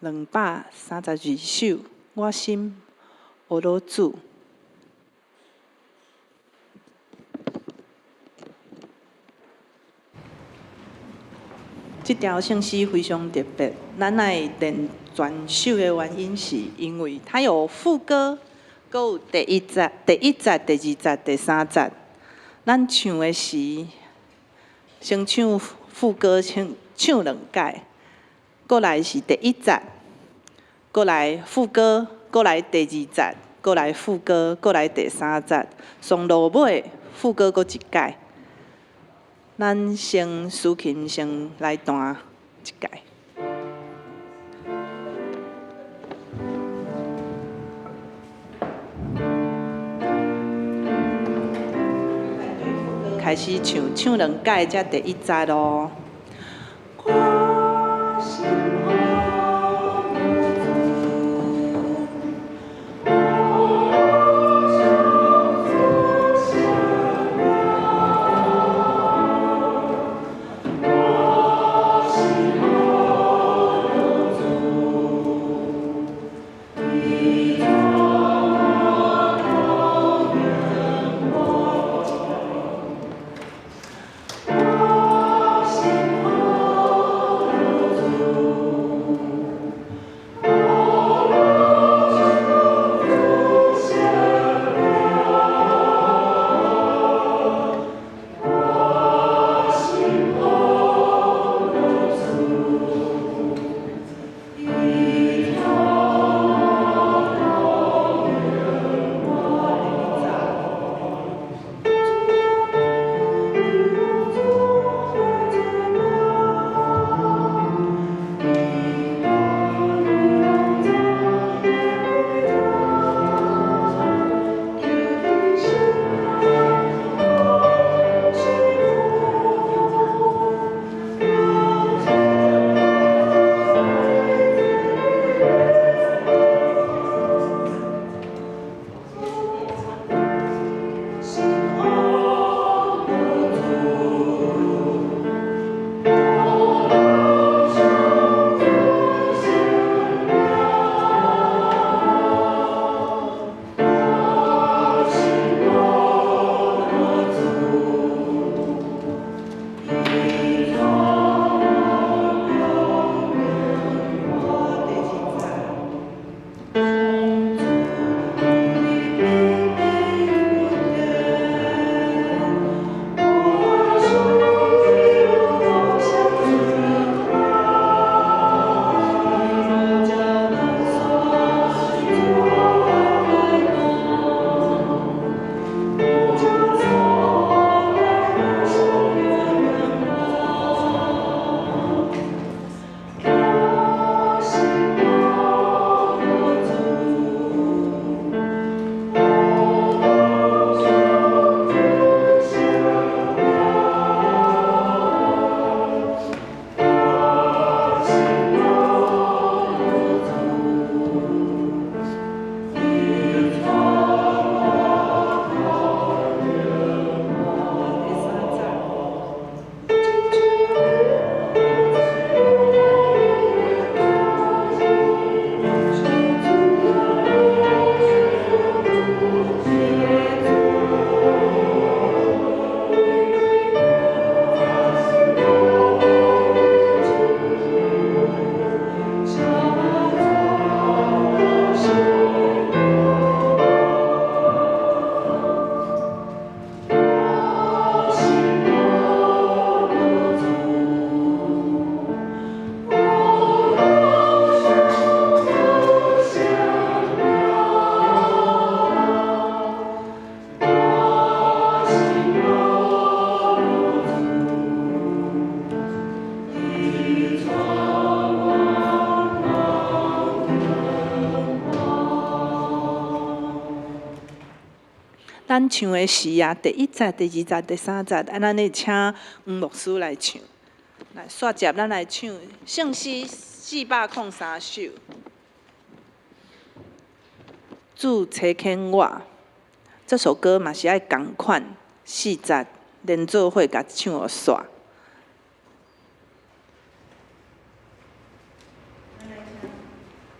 232首，我心呵咾主。這條聖詩非常特別，咱愛練全首的原因是因為它有副歌，閣有第一節、第一節、第二節、第三節。咱唱的時，先唱副歌，先唱兩擺，閣來是第一節，閣來副歌，閣來第二節，閣來副歌，閣來第三節，上落尾副歌閣一擺。咱先司琴先來彈一擺。開始唱，唱兩擺才第一節咯。我心咱唱的時啊，第一節、第二節、第三節，啊，咱咧請黃牧師來唱。來，煞接咱來唱聖詩403首。主差遣我，這首歌嘛是愛仝款四節連做伙共唱予煞。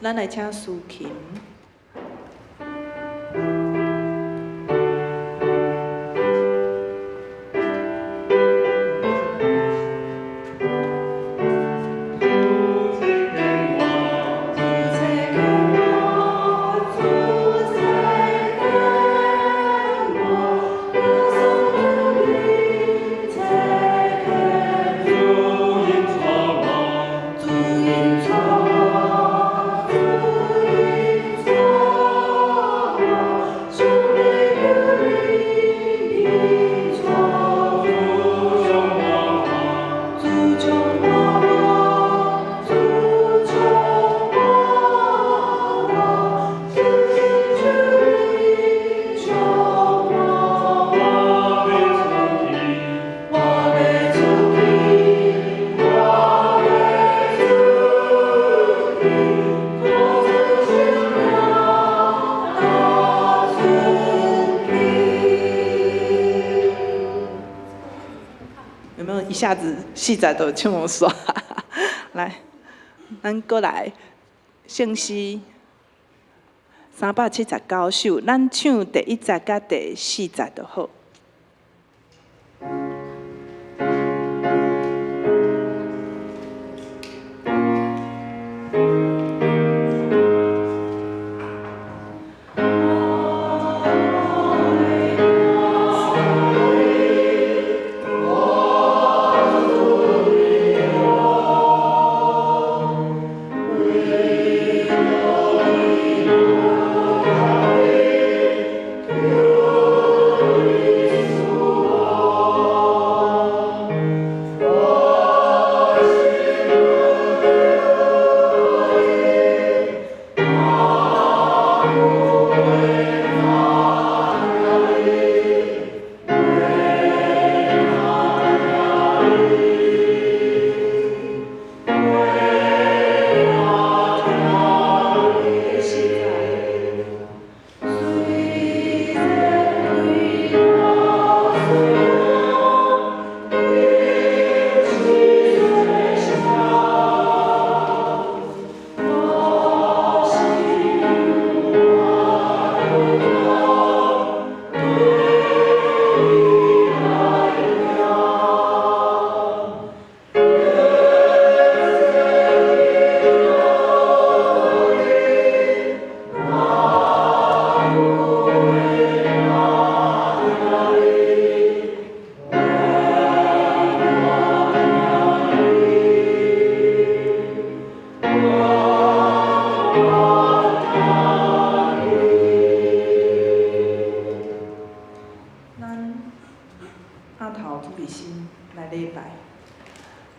咱來請司琴。一下子四節就唱煞，來，咱閣來聖詩379首，咱唱第一節佮第四節就好。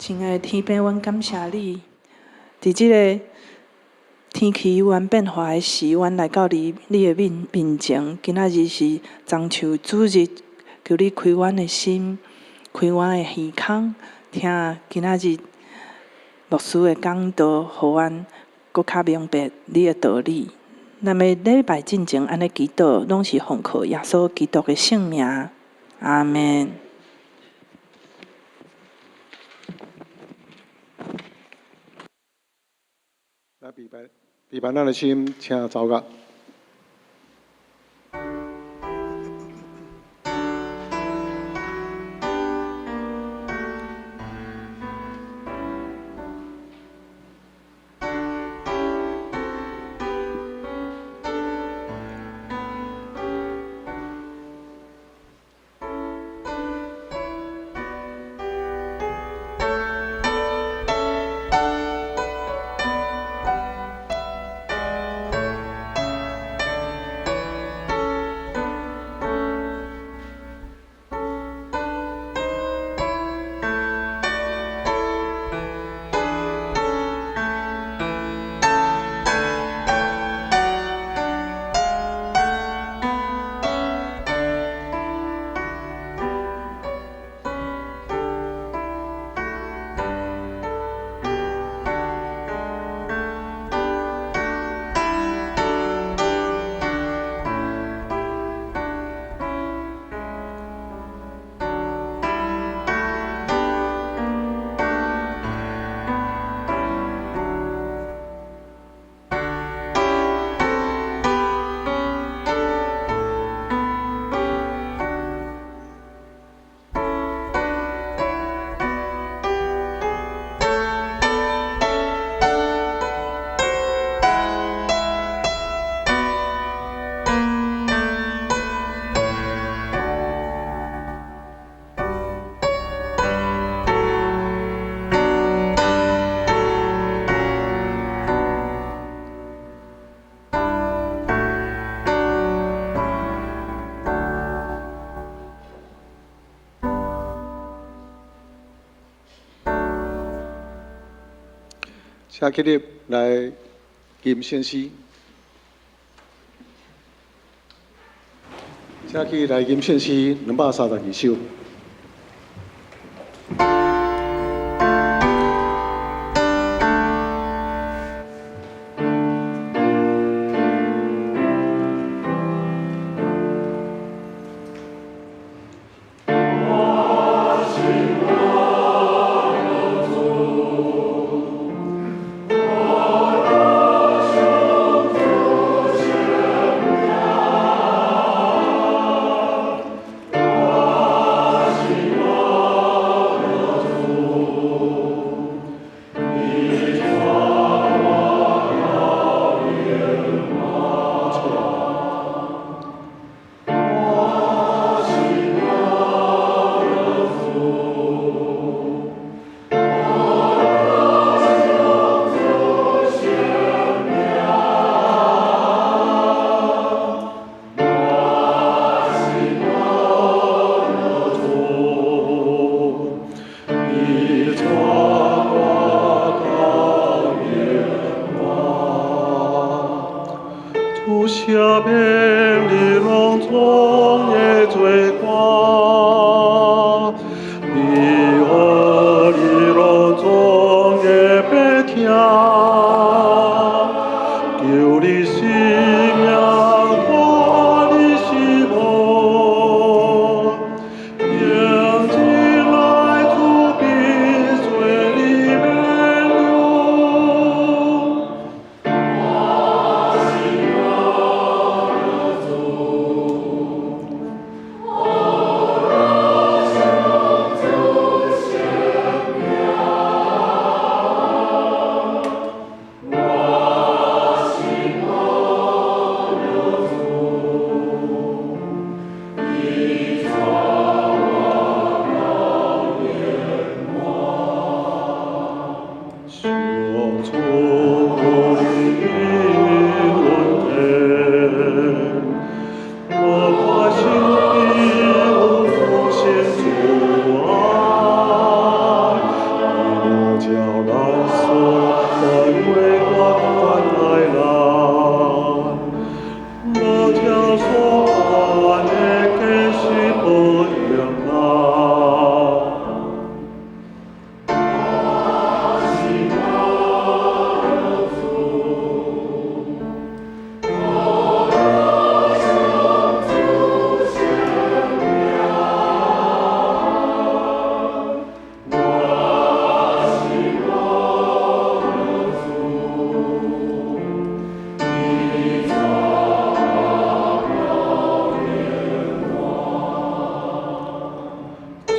親愛的天父，阮感謝你，佇這个天氣猶原變化的時，阮來到你你的面面前。今仔日是棕樹主日，求你開阮的心，開阮的耳孔，聽今仔日牧師的講道，予阮閣較明白你的道理。咱欲禮拜進前按呢祈禱，攏是奉靠耶穌基督的聖名。阿們。來，預備，預備咱的心，請走樂。請起立來吟聖詩。請起來吟聖詩232首。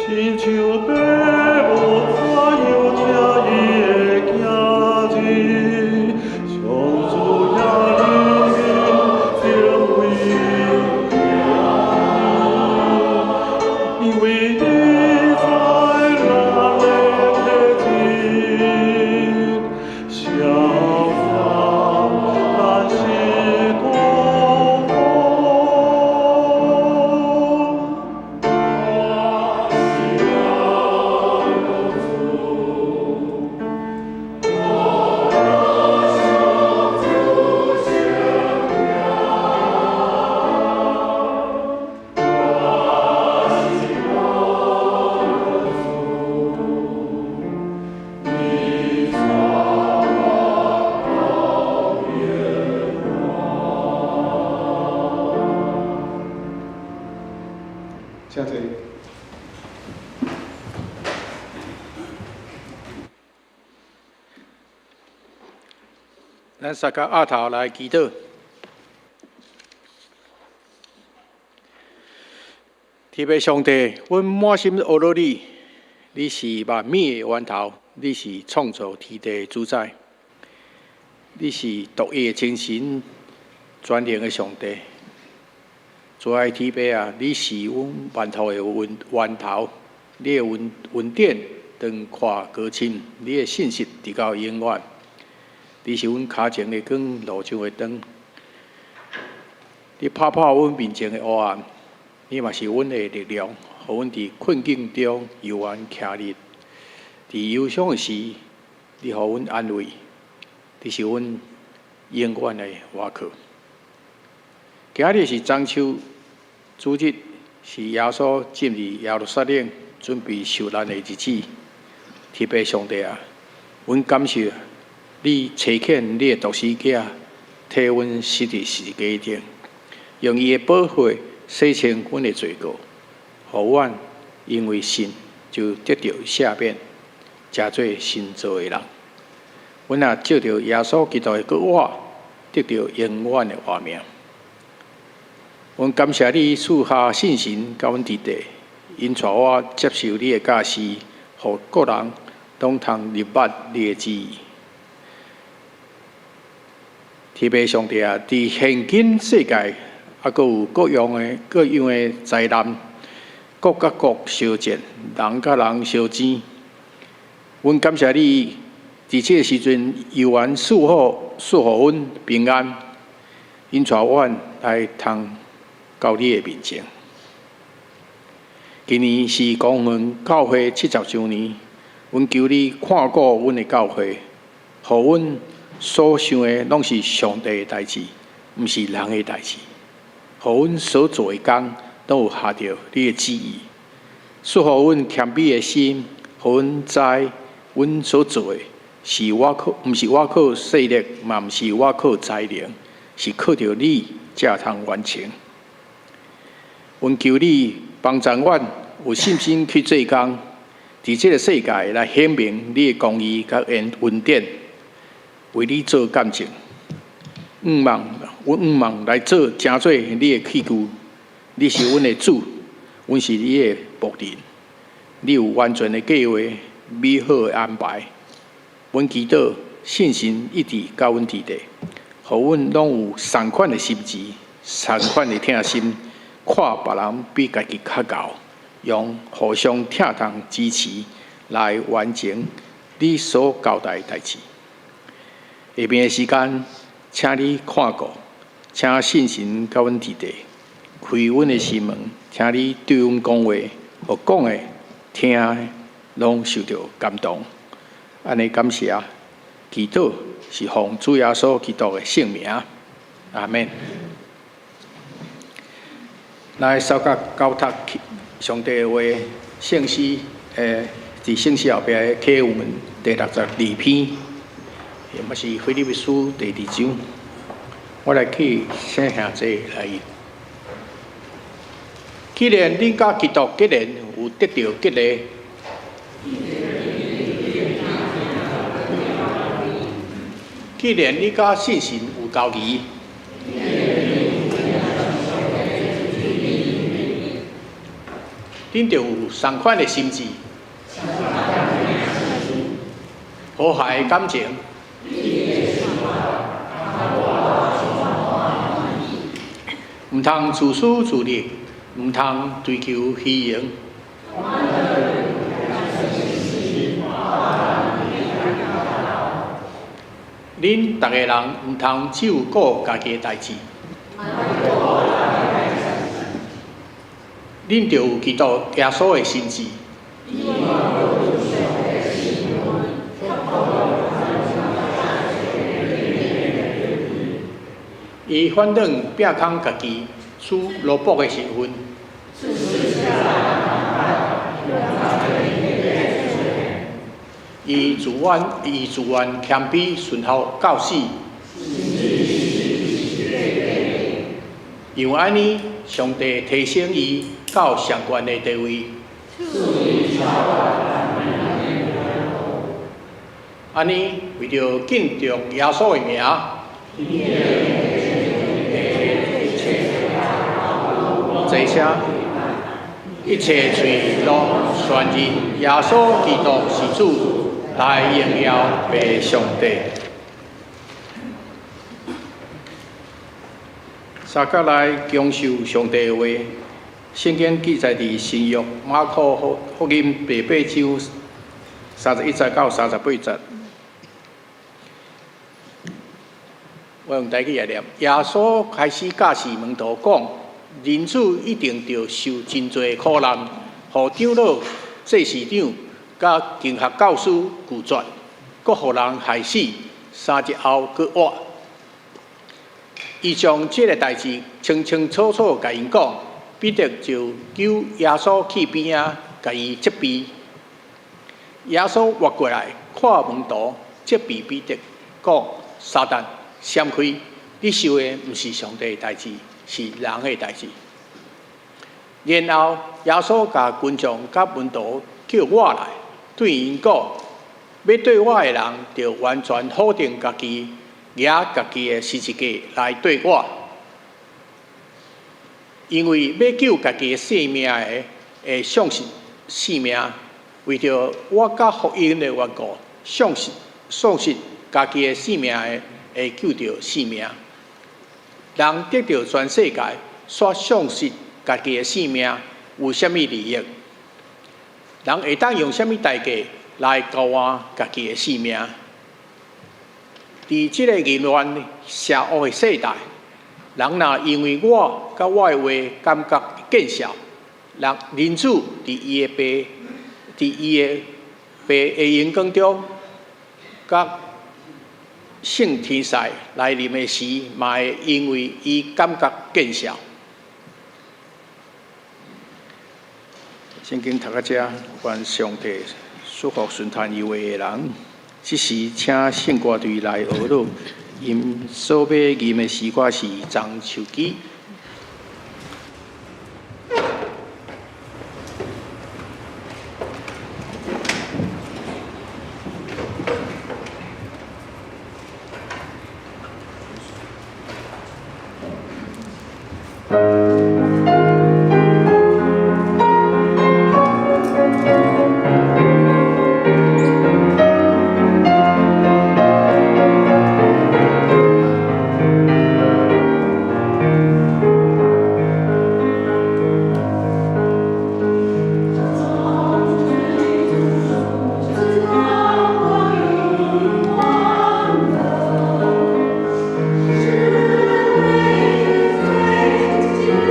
請坐。咱三个阿頭來祈禱。天父上帝，阮滿心阿羅你，你是萬物的源頭，你是創造天地的主宰，你是獨一的真神，全能的上帝。主愛天父啊，你是阮萬物的源頭，你的恩典長闊高深，你的信實直到永遠。你是阮跤前的光，路上的燈。你拍破阮面前的黑暗，你嘛是阮的力量，予阮佇困境中猶原徛立。佇憂傷的時，你予阮安慰。你是阮永遠的倚靠。今日是中秋主日，是耶穌進入耶路撒冷準備受難的日子。天父上帝啊，阮感謝你差遣你的獨生囝替阮死佇十字架頂，用伊的寶血洗清阮的罪過，予阮因為信就得著赦免，成做新造的人。阮也藉著耶穌基督的復活，得著永遠的活命。阮感謝你賜下聖神佮阮佇地，𪜶帶我接受你的教示，予各人攏通入捌你的旨意。天父上帝啊，佇現今世界，猶閣有各樣的災難，國佮國相戰，人佮人相爭。阮感謝你，佇這个時陣猶原賜予阮平安，𪜶帶阮來通到你的面前。今年是光榮教會70週年，阮求你看顧阮的教會，予阮所想的攏是上帝的代誌，毋是人的代誌。予阮所做的工，攏有合著你的旨意。賜予阮謙卑的心，予阮知阮所做的是我靠，毋是我靠勢力，嘛毋是我靠才能，是靠著你才通完成。阮求你幫助阮有信心去做工，佇這个世界來顯明你的公義佮恩典，為你做見證。阮向望來做成做你的器具。你是阮的主，阮是你的僕人。你有完全的計劃，美好的安排。阮祈禱聖神一直佮阮佇咧，予阮攏有仝款的心志，仝款的疼心，看別人比家己較𠢕，用互相疼痛支持來完成你所交代的代誌。下面的時間，請你看顧，請聖神佮阮佇咧，開阮的心門，請你對阮講話，予講的、聽的，攏受著感動。按呢感謝，祈禱是奉主耶穌基督的聖名，阿們。來，相佮交託上帝的話，聖詩，佇聖詩後壁的啟文第62篇，也嘛是腓立比書第二章。我來去請兄弟來讀。既然恁佮基督結連，有得著激勵，既然你佮聖神有交誼，恁就有仝款的心志，和諧的感情，毋通自私自利，毋通追求虛榮。恁逐个人毋通只有顧家己的代誌。恁著有基督耶穌的心志。伊反轉摒空家己，取奴僕的身份。伊自願謙卑順服到死。因為按呢，上帝提升伊到上懸的地位。按呢，為著敬重耶穌的名，坐車，一切喙攏宣認耶穌基督是主，來榮耀父上帝。相佮來享受上帝的話，聖經記載佇新約馬可福音第八章31節到38節。我用台語來念：耶穌開始教示門徒講，人子一定著受真濟苦難，予長老、祭司長佮經學教師拒絕，閣予人害死， 3日後閣活。伊將這个代誌清清楚楚共𪜶講，彼得就揪耶穌去邊仔，共伊責備。耶穌活過來，看門徒，責備彼得，講：撒旦，閃開！你想的毋是上帝的代誌，是人的代誌。然後耶穌共群眾佮門徒叫倚來，對𪜶講：欲綴我的人，著完全否定家己，舉家己的十字架來綴我。因為欲救家己的性命的，會喪失性命；為著我佮福音的緣故，喪失家己的性命的，會救著性命。人得著全世界，卻喪失家己的性命，有啥物利益？人會當用啥物代價來交換家己的性命？佇這个淫亂邪惡的世代，人若因為我佮我的話感覺見笑，人子佇伊的爸的榮光中，佮聖天使來臨的時，嘛會因為伊感覺見笑。聖經讀到這，願上帝賜福順傳伊話的人。這時，請聖歌隊來學樂，𪜶所欲吟的詩歌是《樟樹枝》。 只為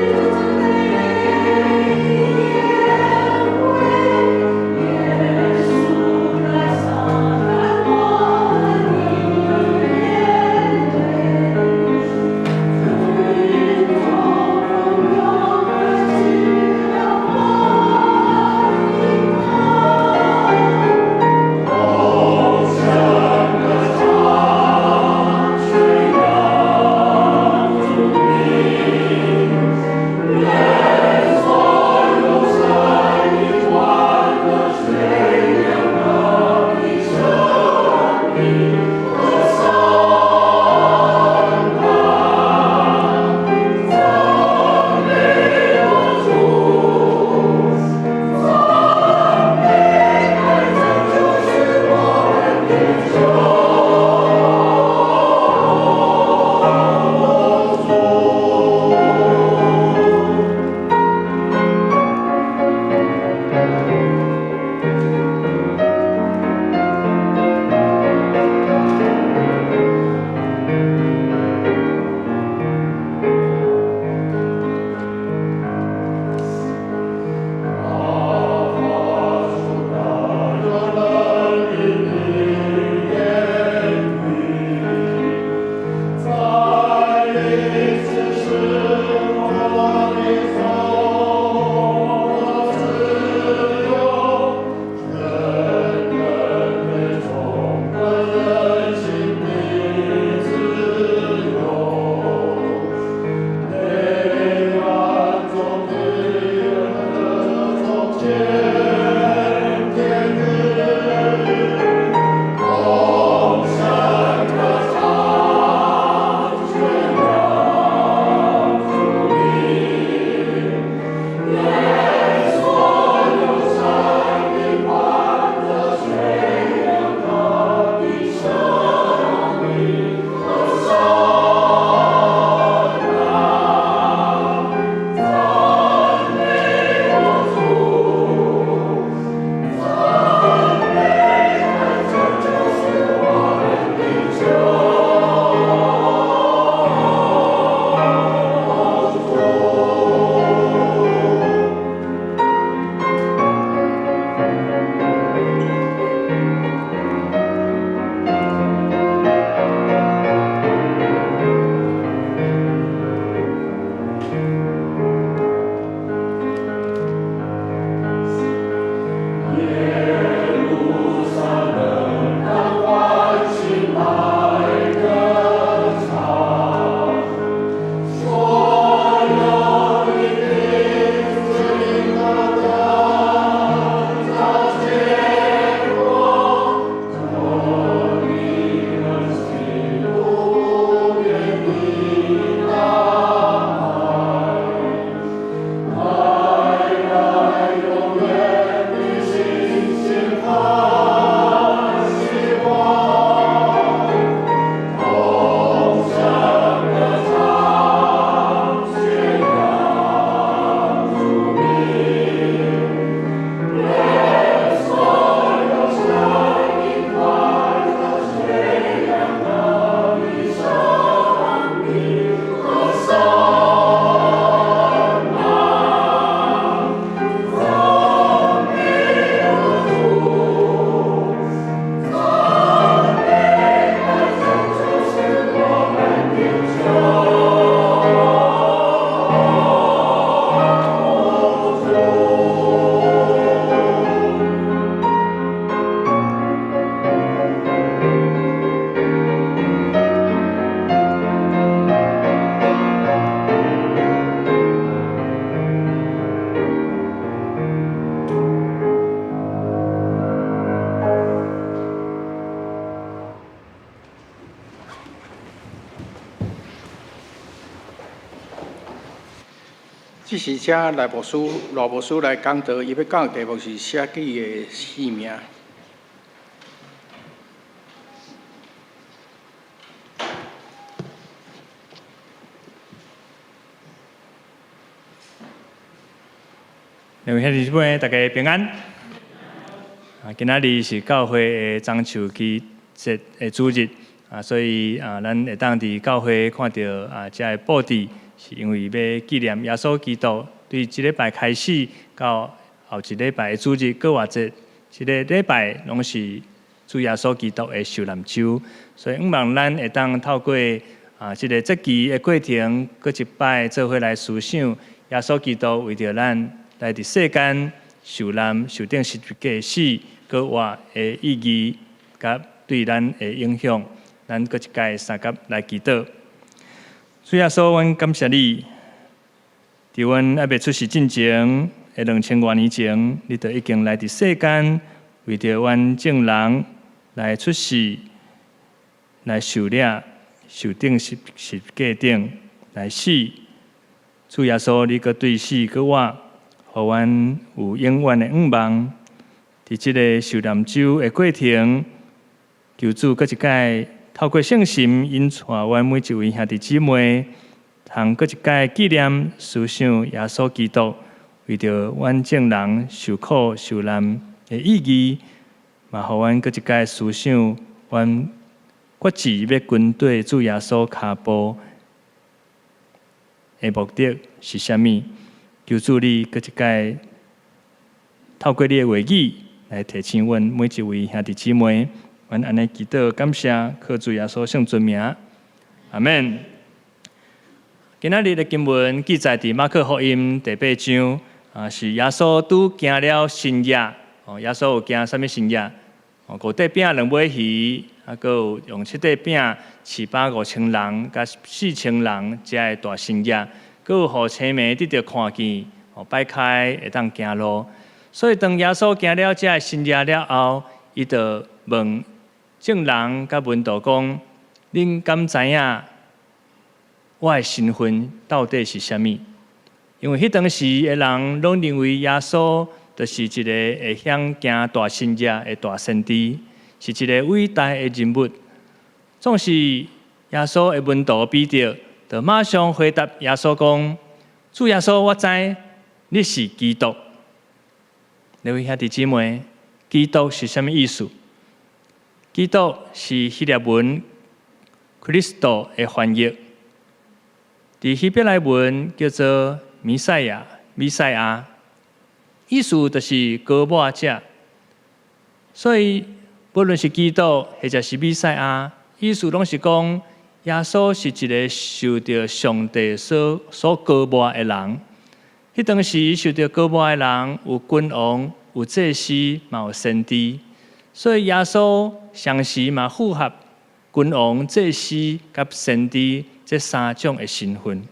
這是請賴牧師、羅牧師來講道，伊欲講的題目是捨己的性命。兩位兄弟姊妹，大家平安。啊，今仔日是教會的棕樹枝節的主日，啊，所以啊，咱會當佇教會看著啊，遮的布置，是因為欲紀念耶穌基督對這禮拜開始到後一禮拜的主日復活節，這個禮拜攏是主耶穌基督的受難週，所以向望咱會當透過啊，這個節期的過程，閣一擺做伙來思想耶穌基督為著咱來佇世間受難、受釘十字架死、閣活的意義，佮對咱的影響，咱閣一擺相佮來祈禱。主耶穌，阮感謝你，佇阮猶未出世進前的2000外年前，你就已經來佇世間，為著阮眾人來出世、來受掠、受釘十字架頂來死。主耶穌，你閣對死閣活，予阮有永遠的向望。佇這个受難週的過程，求主閣一擺透過聖神引帶阮每一位兄弟姊妹，通閣一擺紀念思想耶穌基督為著阮眾人受苦受難的意義，嘛予阮閣一擺思想阮決志欲跟綴主耶穌跤步的目的是啥物？求主你閣一擺透過你的話語來提醒阮每一位兄弟姊妹，阮按呢祈禱感謝，靠主耶穌聖尊名，阿們。今仔日的經文記載佇馬可福音第八章，啊，是耶穌拄行了神跡。哦，耶穌有行啥物神跡？哦，五塊餅兩尾魚，啊，閣有用七塊餅飼飽5000人，佮4000人，遮的大神跡。閣有予青盲得著看見，哦，擺開會當行路。所以當耶穌行了遮的神跡了後，伊就問眾人佮門徒講：恁敢知影我的身份到底是啥物？因為彼當時的人攏認為耶穌就是一个會曉行大神跡的大先知，是一个偉大的人物。總是耶穌的門徒彼得，就馬上回答耶穌講：主耶穌，我知你是基督。兩位兄弟姊妹，基督是啥物意思？基督是希臘文 Christo 的翻譯，佇希伯來文叫做彌賽亞、彌賽亞，意思就是膏抹者。所以，無論是基督或者是彌賽亞，意思攏是講耶穌是一个受著上帝所膏抹的人。彼當時受著膏抹的人有君王、有祭司、嘛有先知，所以耶穌同時嘛符合君王、祭司佮先知這三種的身份。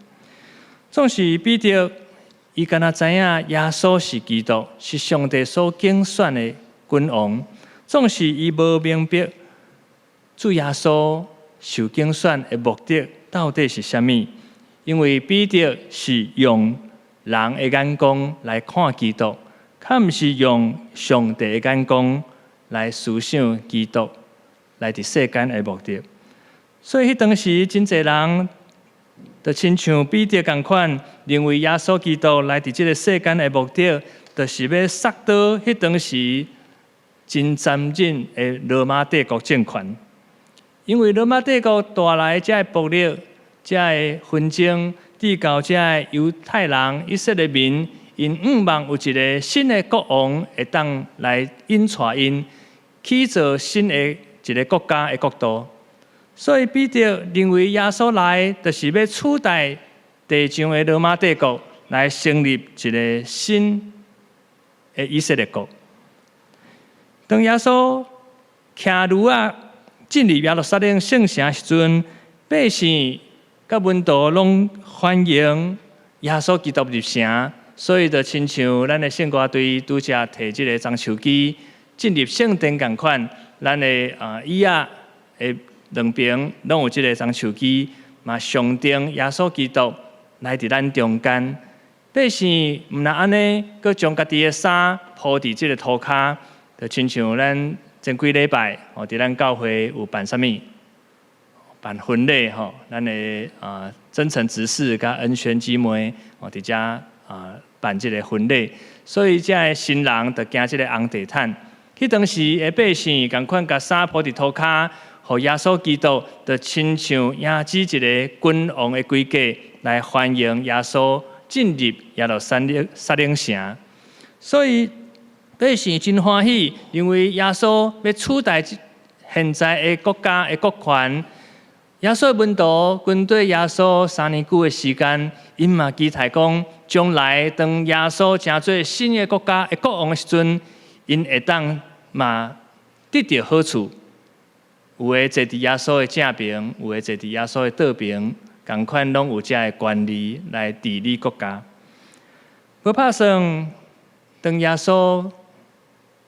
總是彼得，伊敢若知影耶穌是基督，是上帝所揀選的君王。總是伊無明白主耶穌受揀選的目的到底是啥物，因為彼得是用人的眼光來看基督，較毋是用上帝的眼光來思想基督來佇世間的目的。所以彼當時真濟人就親像彼得仝款，認為耶穌基督來佇這个世間的目的，就是欲殺倒彼當時真殘忍的羅馬帝國政權。因為羅馬帝國帶來遮的暴力、遮的紛爭，致到遮的猶太人、以色列民，𪜶向望有一个新的國王會當來引帶𪜶起造新的一个國家的國度。所以彼得認為耶穌來，就是欲取代地上的羅馬帝國，來成立一个新的以色列國。當耶穌騎驢仔進入耶路撒冷聖城時陣，百姓佮門徒攏歡迎耶穌基督入城，所以就親像咱的聖歌隊拄才提這个棕樹枝進入聖殿仝款，咱的椅仔的兩邊攏有這个棕樹枝，嘛象徵耶穌基督來佇咱中間，百姓毋但按呢，閣將家己的衫鋪佇這个塗跤，就親像咱前幾禮拜吼，佇咱教會有辦啥物？辦婚禮吼，咱的真誠執事佮恩軒姊妹吼，佇遮辦這个婚禮，所以遮个新人就行這个紅地毯。彼當時的百姓仝款共衫鋪佇塗跤，予耶穌基督就親像迎接一个君王的規格來歡迎耶穌進入耶路撒冷城。所以百姓真歡喜，因為耶穌欲取代現在的國家的國權。耶穌的門徒跟綴耶穌3年久的時間，𪜶嘛期待講，將來當耶穌成做新的國家的國王的時陣，𪜶會當嘛得著好處。有的坐佇耶穌的正爿，有的坐佇耶穌的倒爿，仝款攏有遮的權利來治理國家。無拍算，當耶穌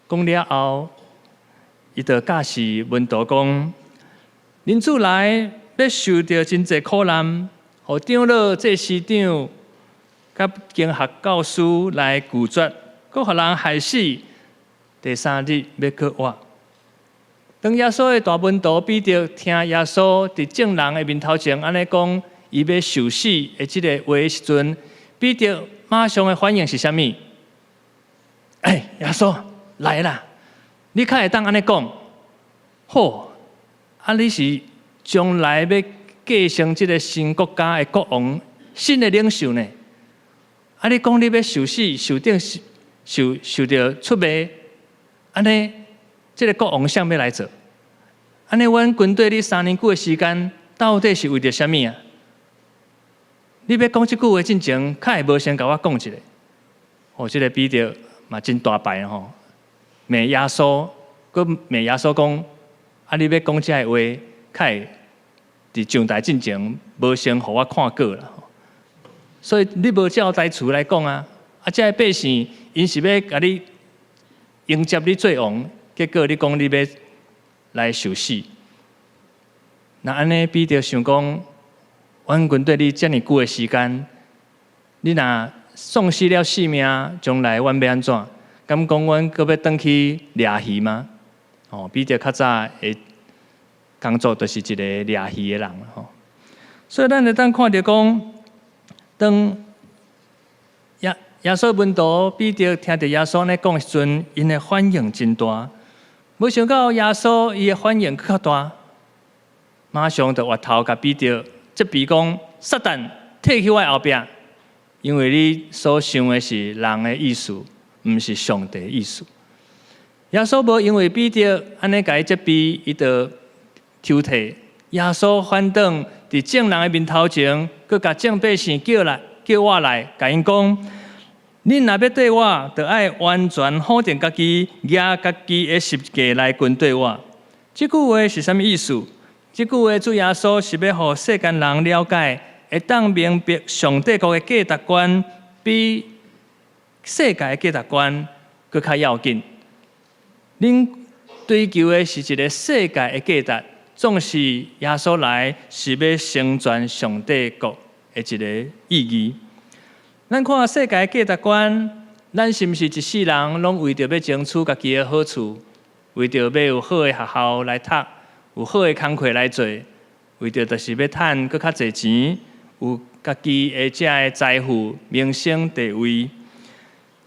講了後，伊就教示門徒講：人子來欲受著真濟苦難，予長老、祭司長、佮經學教師來拒絕，閣予人害死，第三日欲閣活。當耶穌的大門徒彼得聽耶穌佇眾人的面頭前按呢講，伊欲受死的這个話的時陣，彼得馬上的反應是啥物？欸，耶穌來啦！你較會當按呢講？好，你是將來欲繼承這个新國家的國王、新的領袖呢？你講你欲受死、受定、受受著出賣，按呢，這个國王誰欲來做？按呢，阮跟綴你3年久的時間，到底是為著啥物啊？你欲講這句話進前，較會無先共我講一下。哦，這个彼得嘛真大牌吼，罵耶穌，閣罵耶穌講，你欲講這个話，較會佇上台進前，無先予我看過啦。所以你無照台詞來講啊，這个百姓𪜶是欲共你迎接你做王，結果你講你欲來受死。若按呢，彼得想講，阮跟綴你遮爾久的時間，你若喪失了性命，將來阮欲按怎？敢講阮閣欲轉去掠魚嗎？哦，彼得較早的工作就是一个掠魚的人吼。所以咱會當看著講，當耶穌門徒彼得聽著耶穌按呢講的時陣，𪜶的反應真大。無想到耶穌伊的反應閣較大，馬上就回頭共彼得責備講：撒旦，退去我後壁，因為你所想的是人的意思，毋是上帝的意思。耶穌無因為彼得按呢共伊責備，伊就抽退。耶穌反轉佇眾人的面頭前，閣共眾百姓叫來，叫倚來，共𪜶講：恁若欲綴我，就愛完全否定家己，舉家己的十字架來跟綴我。這句話是啥物意思？這句話主耶穌是欲予世間人了解，會當明白上帝國的價值觀比世界的價值觀閣較要緊。恁追求的是一个世界的價值，總是耶穌來是欲成全上帝國的一个意義。咱看世界的價值觀，咱是毋是一世人攏為著欲爭取家己的好處，為著欲有好的學校來讀，有好的工課來做，為著就是欲趁閣較濟錢，有家己的遮个財富、名聲、地位。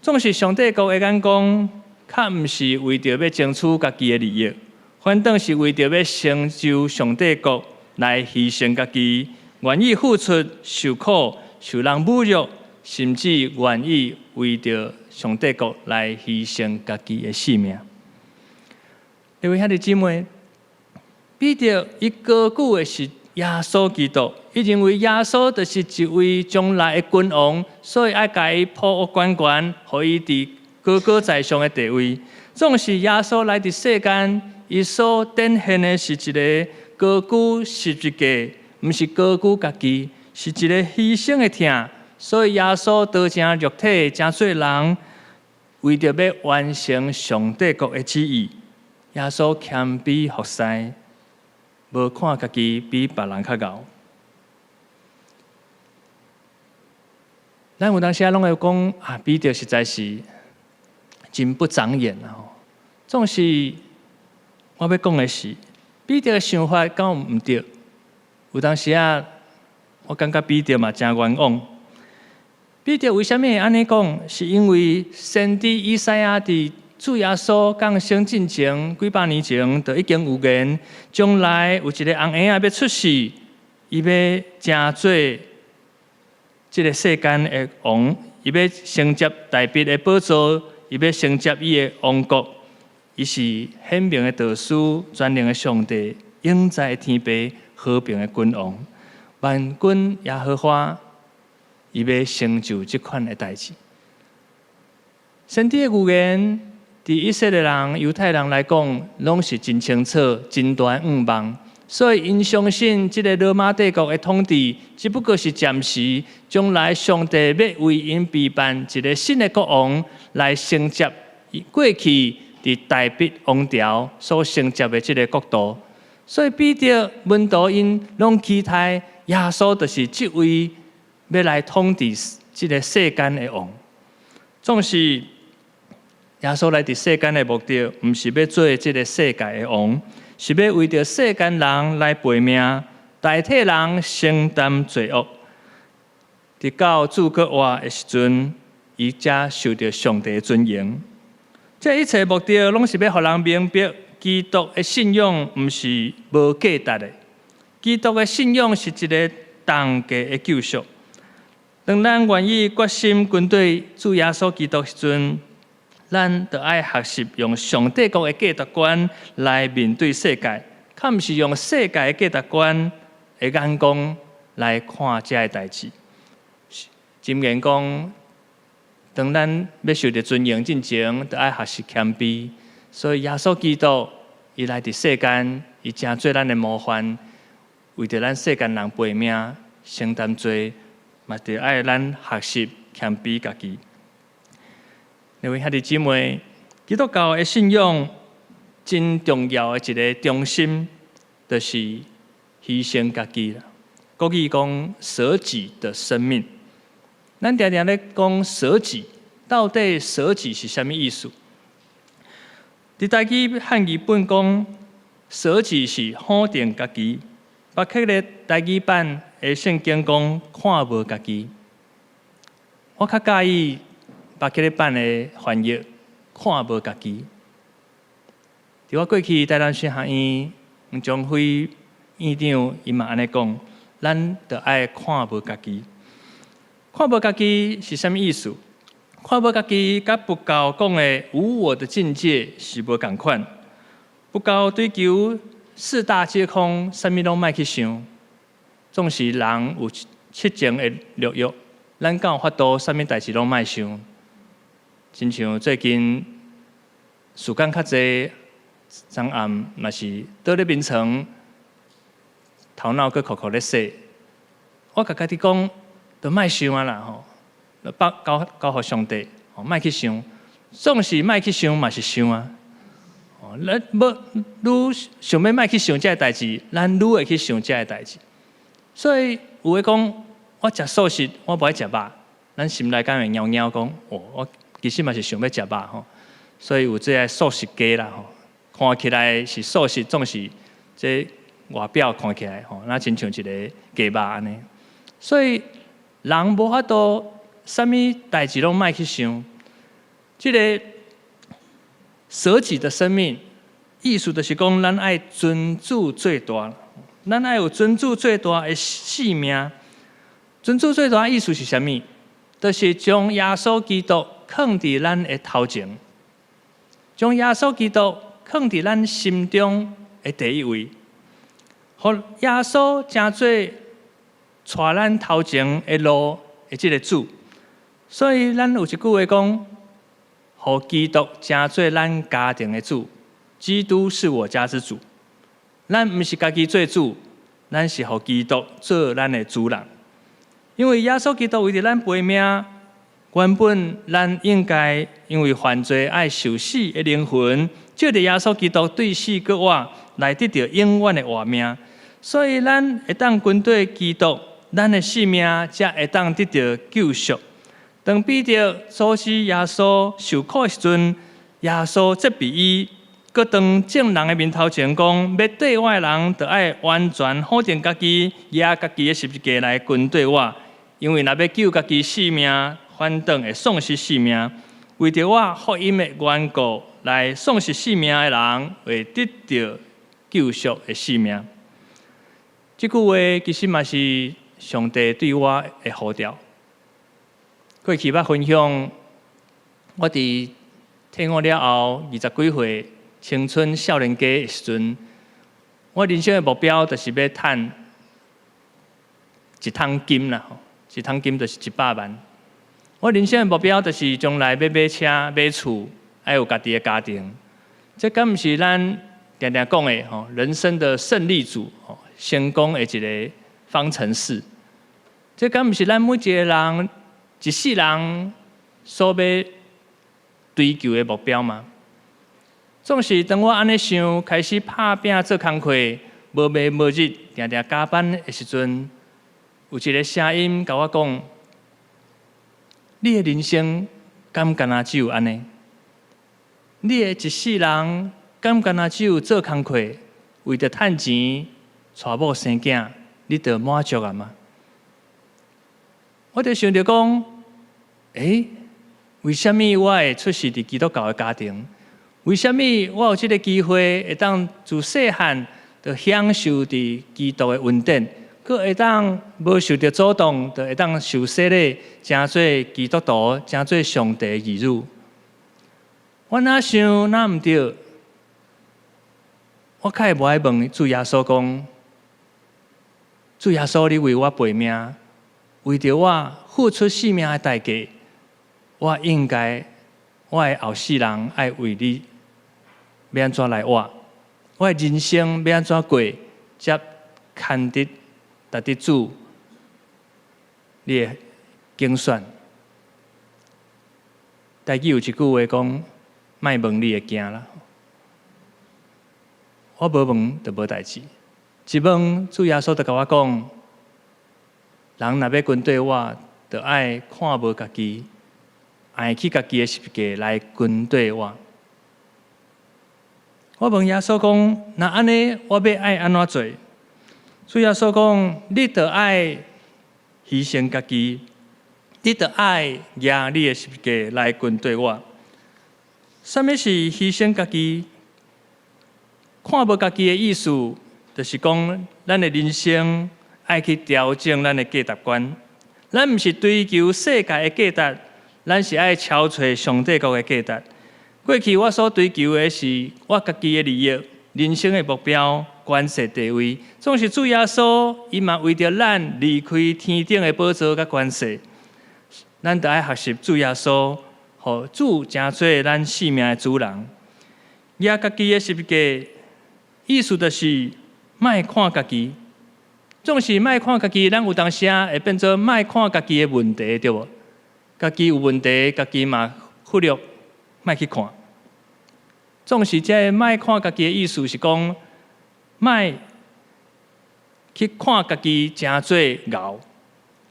總是上帝國的眼光，較毋是為著欲爭取家己的利益，反轉是為著欲成就上帝國來犧牲家己，願意付出、受苦、受人侮辱，甚至願意為著上帝國來犧牲家己的性命。各位兄弟姊妹，彼得伊高舉的是耶穌基督，伊認為耶穌就是一位將來的君王，所以愛共伊抱懸懸，予伊佇高高在上的地位。總是耶穌來佇世間，伊所展現的是一个高舉十字架，毋是高舉家己，是一个犧牲的疼。所以耶穌道成肉體，成做人，為著欲完成上帝國的旨意，耶穌謙卑服侍，無看家己比別人較𠢕。咱有當時啊，攏會講啊，彼得實在是真不長眼啊！總是我欲講的是，彼得的想法敢有毋對？有當時啊，我感覺彼得嘛誠冤枉。彼得為啥物會按呢講？是因為先知以賽亞佇主耶穌降生進前幾百年前，就已經預言，將來有一个紅嬰仔欲出世，伊欲成做這个世間的王，伊欲承接大衛的寶座，伊欲承接伊的王國。伊是顯明的導師，全能的上帝，永在的天父，和平的君王，萬軍耶和華，伊欲成就這款的代誌。先知的預言，佇以色列人、猶太人來講，攏是真清楚、真大的向望。所以，𪜶相信這个羅馬帝國的統治，只不過是暫時，將來上帝欲為𪜶備辦一个新的國王來承接過去佇大衛王朝所承接的這个國度。所以，彼得門徒𪜶攏期待耶穌就是這位欲來統治這个世間的王。總是耶穌來佇世間的目的，毋是欲做這个世界的王，是欲為著世間人來背命，代替人承擔罪惡。直到主閣活的時陣，伊才受著上帝的尊榮。這一切目的，攏是欲予人明白，基督的信仰毋是無價值的。基督的信仰是一个重價的救贖。當咱願意決心跟隨主耶穌基督時陣，咱就愛學習用上帝國的價值觀來面對世界，較毋是用世界的價值觀的眼光來看這个代誌。箴言講，當咱欲受著尊榮進前，就愛學習謙卑。所以耶穌基督伊來佇世間，伊成做咱的模範，為著咱世間人背命、承擔罪，嘛著愛咱學習謙卑家己。各位兄弟姊妹，基督教的信仰真重要的一个中心，就是犧牲家己啦。國語講捨己的生命，咱定定咧講捨己，到底捨己是啥物意思？佇台語漢語本講捨己是否定家己，巴克禮台語版的聖經講看無家己。我較佮意巴克禮版的翻譯，看無家己。佇我過去台南神學院黃宗輝院長伊嘛按呢講，咱著愛看無家己。看無家己是啥物意思？看無家己，佮佛教講的無我的境界是無仝款。佛教追求四大皆空，啥物攏莫去想。總是人有七情的六欲，咱敢有法度啥物代誌攏莫想？親像最近時間較濟，昨暗嘛是倒咧眠床，頭腦閣摳摳咧洗。我共家己講，都莫想啊啦吼，把交交予上帝，吼，莫去想。總是莫去想嘛是想啊。哦，咱無愈想欲莫去想這个代誌，咱愈會去想這个代誌。所以有的講，我食素食，我無愛食肉，咱心內敢會撓撓講，哦，我其實嘛是想欲食肉吼。所以有這个素食雞啦吼，看起來是素食，總是這外表看起來吼，若親像一个雞肉按呢。所以人無法度，啥物代誌攏莫去想。這个捨己的生命，意思就是講，咱愛尊主做大，咱愛有尊主做大的性命。尊主做大意思是啥物？就是將耶穌基督囥佇咱的頭前，將耶穌基督囥佇咱心中的第一位，予耶穌成做帶咱頭前的路的這个主。所以咱有一句話講，予基督成做咱家庭的主，基督是我家之主。咱毋是家己做主，咱是予基督做咱的主人。因為耶穌基督為著咱背命，原本咱應該因為犯罪愛受死的靈魂，藉著耶穌基督對死閣活來得著永遠的活命。所以咱會當跟隨基督，咱的性命才會當得著救贖。當彼得阻止耶穌受苦的時陣，耶穌責備伊，閣當眾人的面頭前講：欲綴我的人，著愛完全否定家己，舉家己的十字架來跟綴我。因為若欲救家己性命，反轉會喪失性命。為著我福音的緣故來喪失性命的人，會得著救贖的性命。這句話其實嘛是上帝對我的呼召。過去捌分享，我佇退伍了後，二十幾歲青春少年家的時陣，我人生的目標就是欲趁一桶金啦，一桶金就是100萬。我人生的目標就是將來欲買車、買厝，愛有家己的家庭。這敢毋是咱定定講的吼，人生的勝利組，成功的一個方程式。這敢毋是咱每一個人一世人所欲追求的目標嗎？總是當我按呢想，開始拍拚做工課，無暝無日，定定加班的時陣，有一个聲音共我講：你的人生敢干焦只有按呢？你的一世人敢干焦只有做工課，為著趁錢、娶某生囝，你就滿足啊嗎？我就想著講，欸，為啥物我會出世佇基督教的家庭？為啥物我有這个機會會當自細漢就享受佇基督的恩典，閣會當無受著阻擋，就會當受洗禮，成做基督徒，成做上帝的兒女？我哪想哪毋對，我較會無愛問主耶穌講：主耶穌，你為我背命，為著我付出性命的代價，我應該，我的後世人愛為你欲按怎來活？我的人生欲按怎過，才堪得值得主你的揀選？台語有一句話講：莫問你會驚啦。我無問就無代誌，一問主耶穌就共我講：人若欲跟綴我，就愛看無家己，愛起家己的十字架來跟綴我。我問耶穌講：若按呢，我欲愛按怎做？主耶穌講：你著愛犧牲家己，你著愛舉你的十字架來跟綴我。啥物是犧牲家己？看無家己的意思，就是講咱的人生愛去調整咱的價值觀。咱毋是追求世界的價值，咱是愛超揣上帝國的價值。過去我所追求的是我家己的利益、人生的目標、權勢地位。總是主耶穌，伊嘛為著咱離開天頂的寶座佮權勢，咱著愛學習主耶穌，予主成做咱性命的主人。舉家己的十字架，意思就是莫看家己。總是莫看家己，咱有當時會變做莫看家己的問題，對無？家己有問題，家己嘛忽略，莫去看。總是這个莫看家己的意思是講，莫去看家己成做𠢕。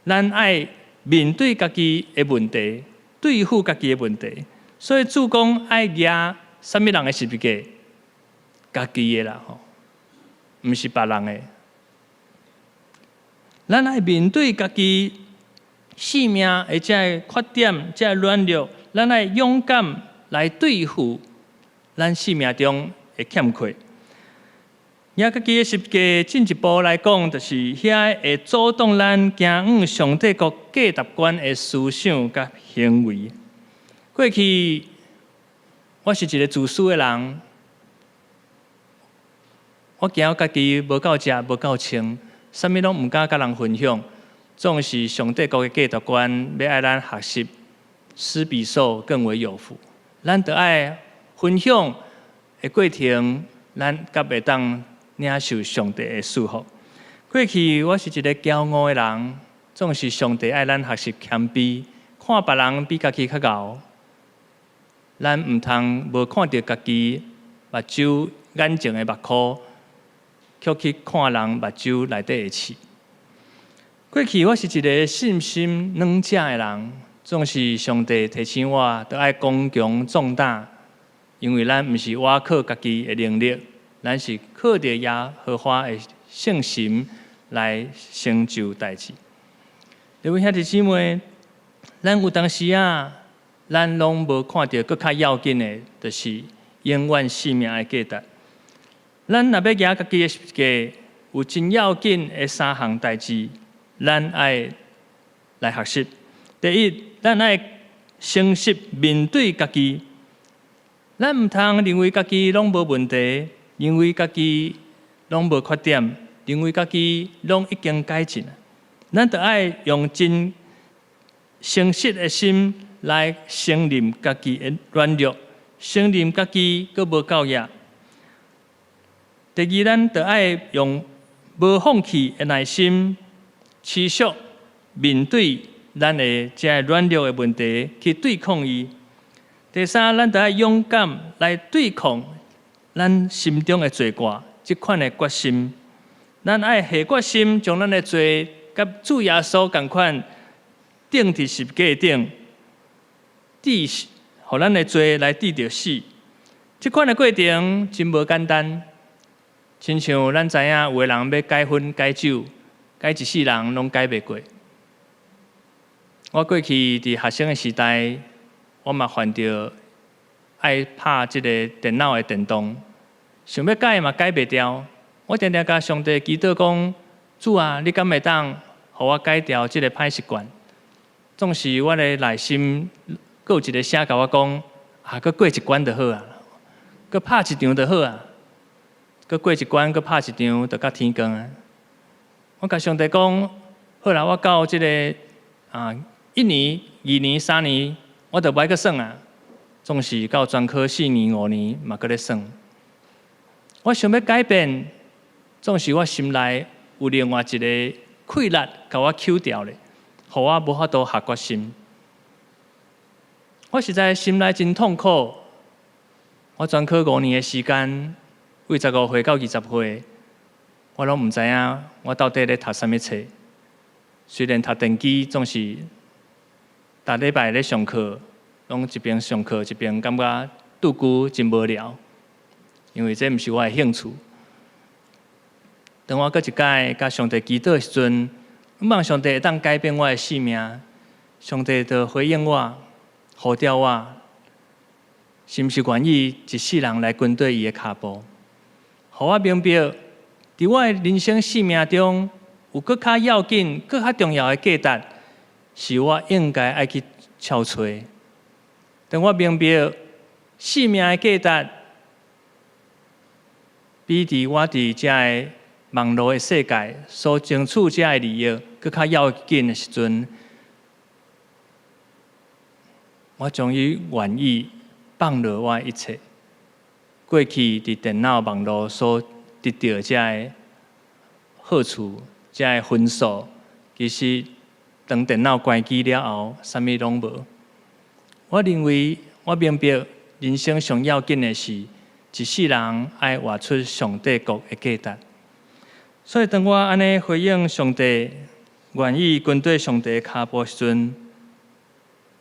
咱愛面對家己的問題，對付家己的問題。所以主講愛舉啥物人的十字架？家己的啦吼，毋是別人的。咱愛面對家己性命的這个缺點、這个軟弱，咱愛勇敢來對付咱性命中的欠缺。舉家己的十字架進一步來講，就是遐會阻擋咱行往上帝國價值觀的思想佮行為。過去我是一个自私的人，我驚家己無夠食、無夠穿，啥物攏毋敢佮人分享。總是上帝國的價值觀，欲愛咱學習施比受更為有福。咱著愛分享的過程，咱才會當領受上帝的祝福。過去我是一个驕傲的人，總是上帝愛咱學習謙卑，看別人比家己較𠢕，咱毋通無看著家己目睭眼前的目箍，卻去看人目睭內底的刺。過去我是一个信心軟食的人，總是上帝提醒我，著愛剛強壯膽，因為咱毋是倚靠家己的能力，咱是靠著耶和華的聖神來成就代誌。各位兄弟姊妹，咱有當時啊，咱攏無看著閣較要緊的，就是永遠性命的價值。咱若欲行家己的十字架，有真要緊的三項代誌，咱愛來學習。第一，咱愛誠實面對家己，咱毋通認為家己攏無問題，認為家己攏無缺點，認為家己攏已經改進。咱著愛用真誠實的心來承認家己的軟弱，承認家己閣無夠額。第二，咱著愛用無放棄的耐心，持續面對咱的這个軟弱的問題去對抗伊。第三，咱著愛勇敢來對抗咱心中的罪過，這款的決心。咱愛下決心，將咱的罪佮主耶穌仝款釘佇十架頂，致，予咱的罪來致著死。這款的過程真無簡單。親像咱知影，有的人欲戒薰戒酒，戒一世人攏戒袂過。我過去佇學生的時代，我嘛犯著愛拍這个電腦的電動，想欲改嘛改袂掉。我定定共上帝祈禱講：主啊，你敢會當予我改掉這个歹習慣？總是我的內心閣有一个聲共我講：啊，閣過一關就好啊，閣拍一場就好啊，閣過一關，閣拍一場，就到天光啊！我共上帝講：好啦，我到這个啊。一年、二年、三年，我就無愛閣耍啊。總是到專科四年、五年嘛，閣咧耍。我想欲改變，總是我心內有另外一个氣力共我抾掉咧，予我無法度下決心。我實在心內真痛苦。我專科五年的時間，對15歲到20歲，我攏毋知影我到底咧讀啥物冊。雖然讀電機總是逐禮拜咧上課，攏一邊上課一邊感覺拄久真無聊，因為這毋是我的興趣。當我閣一擺共上帝祈禱的時陣，望上帝會當改變我的性命，上帝就回應我，呼召我，是毋是願意一世人來跟綴伊的跤步？予我明白，佇我的人生生命中，有閣較要緊、閣較重要的價值，是我應該愛去撨揣。當我明白生命的價值，比佇我佇這个網路的世界所爭取這个利益閣較要緊的時陣，我終於願意放落我的一切。過去佇電腦網路所得著這个好處、這个分數，其實當電腦關機了後，啥物攏無。我認為，我明白人生上要緊的是，一世人愛活出上帝國的價值。所以，當我按呢回應上帝，願意跟綴上帝跤步時陣，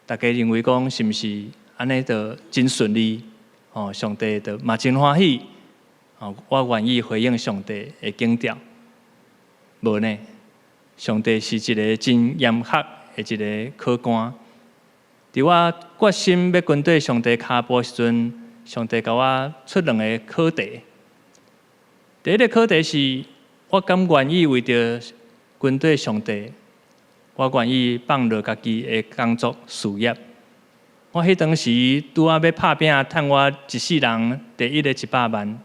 大家認為講是毋是按呢就真順利？哦，上帝就嘛真歡喜。哦，我願意回應上帝的警調。無呢，上帝是一个真嚴格的一个考官。佇我決心欲跟綴上帝跤步時陣，上帝共我出兩个課題。第一个課題是，我敢願意為著跟綴上帝，我願意放落家己的工作事業。我彼當時拄仔欲拍拚趁我一世人第一个100萬，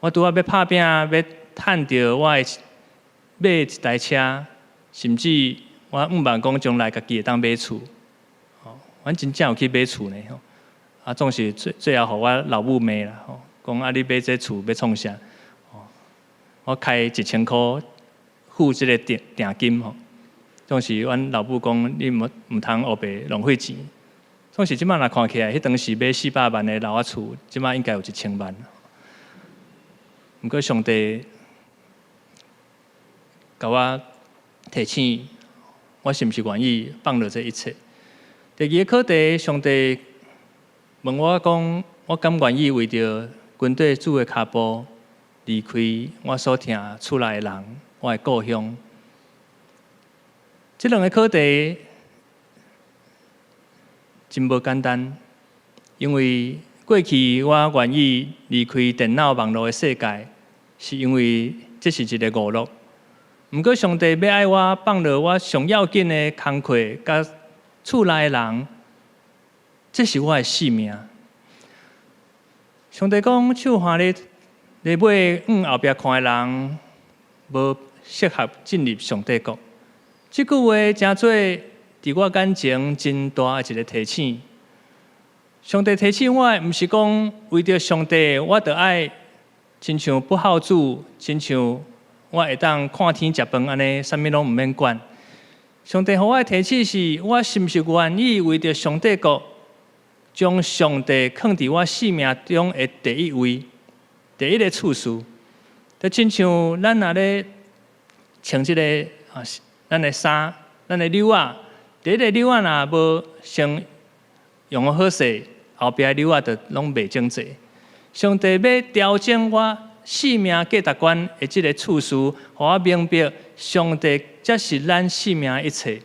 我拄仔欲拍拚欲趁著我的買一台車，甚至我向望講將來家己會當買厝。吼，阮真正有去買厝呢吼。啊，總是最最後予我老母罵啦吼，講啊你買這厝欲創啥？吼，我開1000箍付這个定定金吼。總是阮老母講你毋通烏白浪費錢。總是這擺若看起來，彼當時買400萬的樓仔厝，這擺應該有1000萬。毋過上帝共我提醒，我是毋是願意放落這一切？第二个課題，上帝問我講，我敢願意為著跟綴主的跤步離開我所疼厝內的人，我的故鄉。這兩個課題真無簡單，因為過去我願意離開電腦網路的世界，是因為這是一個娛樂。毋過上帝欲愛我放落我上要緊的工課，佮厝內的人，這是我的性命。上帝講，手牽咧咧尾向後壁看的人，無適合進入上帝國。這句話誠做佇我眼前真大的一個提醒。上帝提醒我的，毋是講為著上帝，我著愛親像不孝子，親像我會當看天食飯按呢，啥物攏毋免管。上帝予我的提醒是，我是毋是願意為著上帝國，將上帝囥佇我生命中的第一位、第一个次序？就親像咱若咧穿這个啊，咱的衫、咱的紐仔，第一个紐仔若無先用好勢，後壁紐仔就攏袂整齊。上帝欲調整我生命價值觀的這个次序，予我明白上帝才是咱生命的一切。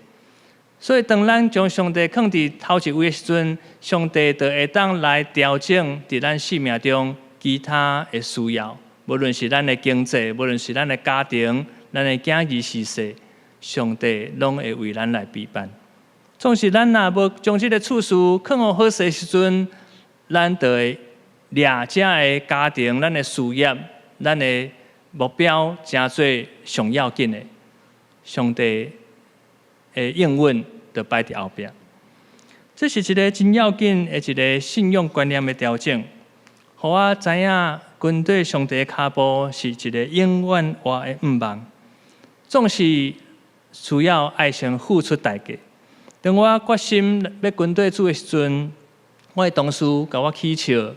所以，當咱將上帝囥佇頭一位的時陣，上帝就會當來調整佇咱生命中其他的需要，無論是咱的經濟，無論是咱的家庭，咱的囝兒序勢，上帝攏會為咱來備辦。總是咱若無將這个次序囥予好勢時陣，咱就會掠這个家庭、咱的事業、咱的目標，成做上要緊的。上帝的應允就擺佇後壁。這是一個真要緊的一个信仰觀念的調整，予我知影跟綴上帝的跤步是一个永遠活的向望，總是需要愛先付出代價。當我決心欲跟綴主的時陣，我的同事共我起笑，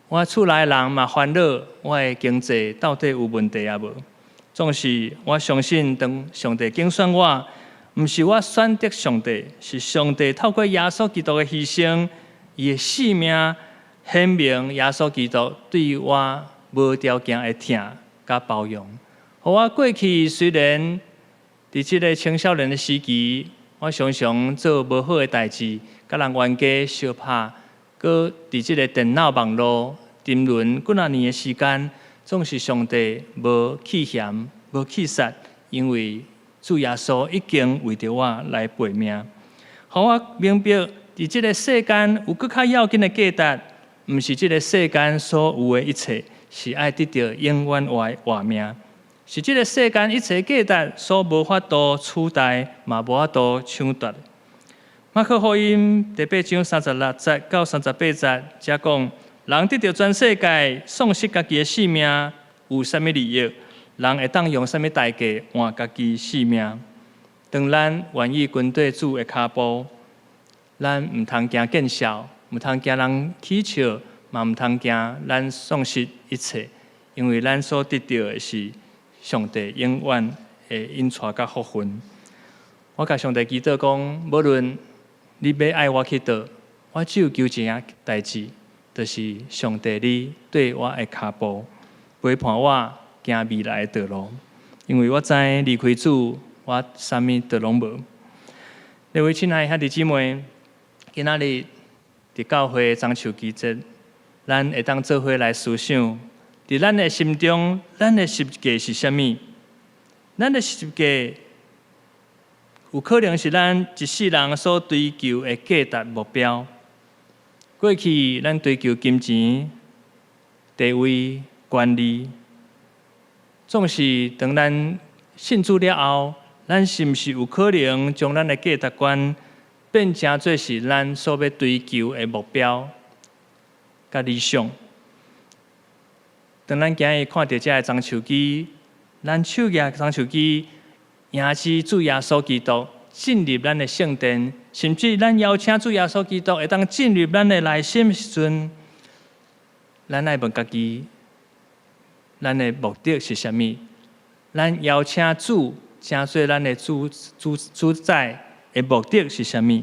我厝內人嘛煩惱，我的經濟到底有問題抑無？總是我相信，當上帝揀選我，毋是我選擇上帝，是上帝透過耶穌基督的犧牲，伊的性命顯明耶穌基督對我無條件的疼佮包容。予我過去雖然佇這个青少年的時期，我常常做無好的代誌，佮人冤家相拍，閣佇這个電腦網路沉淪幾若年的時間，總是上帝無棄嫌、無棄殺，因為主耶穌已經為著我來背命，予我明白，佇這个世間有閣較要緊的價值，毋是這个世間所有的一切，是愛得著永遠活的活命，是這个世間一切價值所無法度取代，嘛無法度搶奪。馬可福音第八章三十六節到三十八節，遮講人得著全世界，喪失家己的性命，有啥物利益？人會當用啥物代價換家己性命？當咱願意跟綴主的跤步，咱毋通驚見笑，毋通驚人起笑，嘛毋通驚咱喪失一切，因為咱所得著的是上帝永遠的引帶佮福分。我共上帝祈禱講，無論你欲愛我去佗，我只有求一件代誌，就是上帝你綴我的跤步，陪伴我行未來的道路，因為我知離開主，我啥物都攏無。各位親愛兄弟姊妹，今仔日佇教會棕樹枝節，咱會當做伙來思想，佇咱的心中，咱的十字架是啥物？咱的十字架有可能是咱一世人所追求的價值目標。過去咱追求金錢、地位、權利，總是當咱信主了後，咱是毋是有可能將咱的價值觀變成做是咱所欲追求的目標佮理想？當咱今日看著這个棕樹枝，咱手舉棕樹枝，迎接主耶穌基督進入咱的聖殿，甚至咱邀請主耶穌基督會當進入咱的內心時陣，咱愛問家己，咱的目的是啥物？咱邀請主成做咱的主宰的目的是啥物？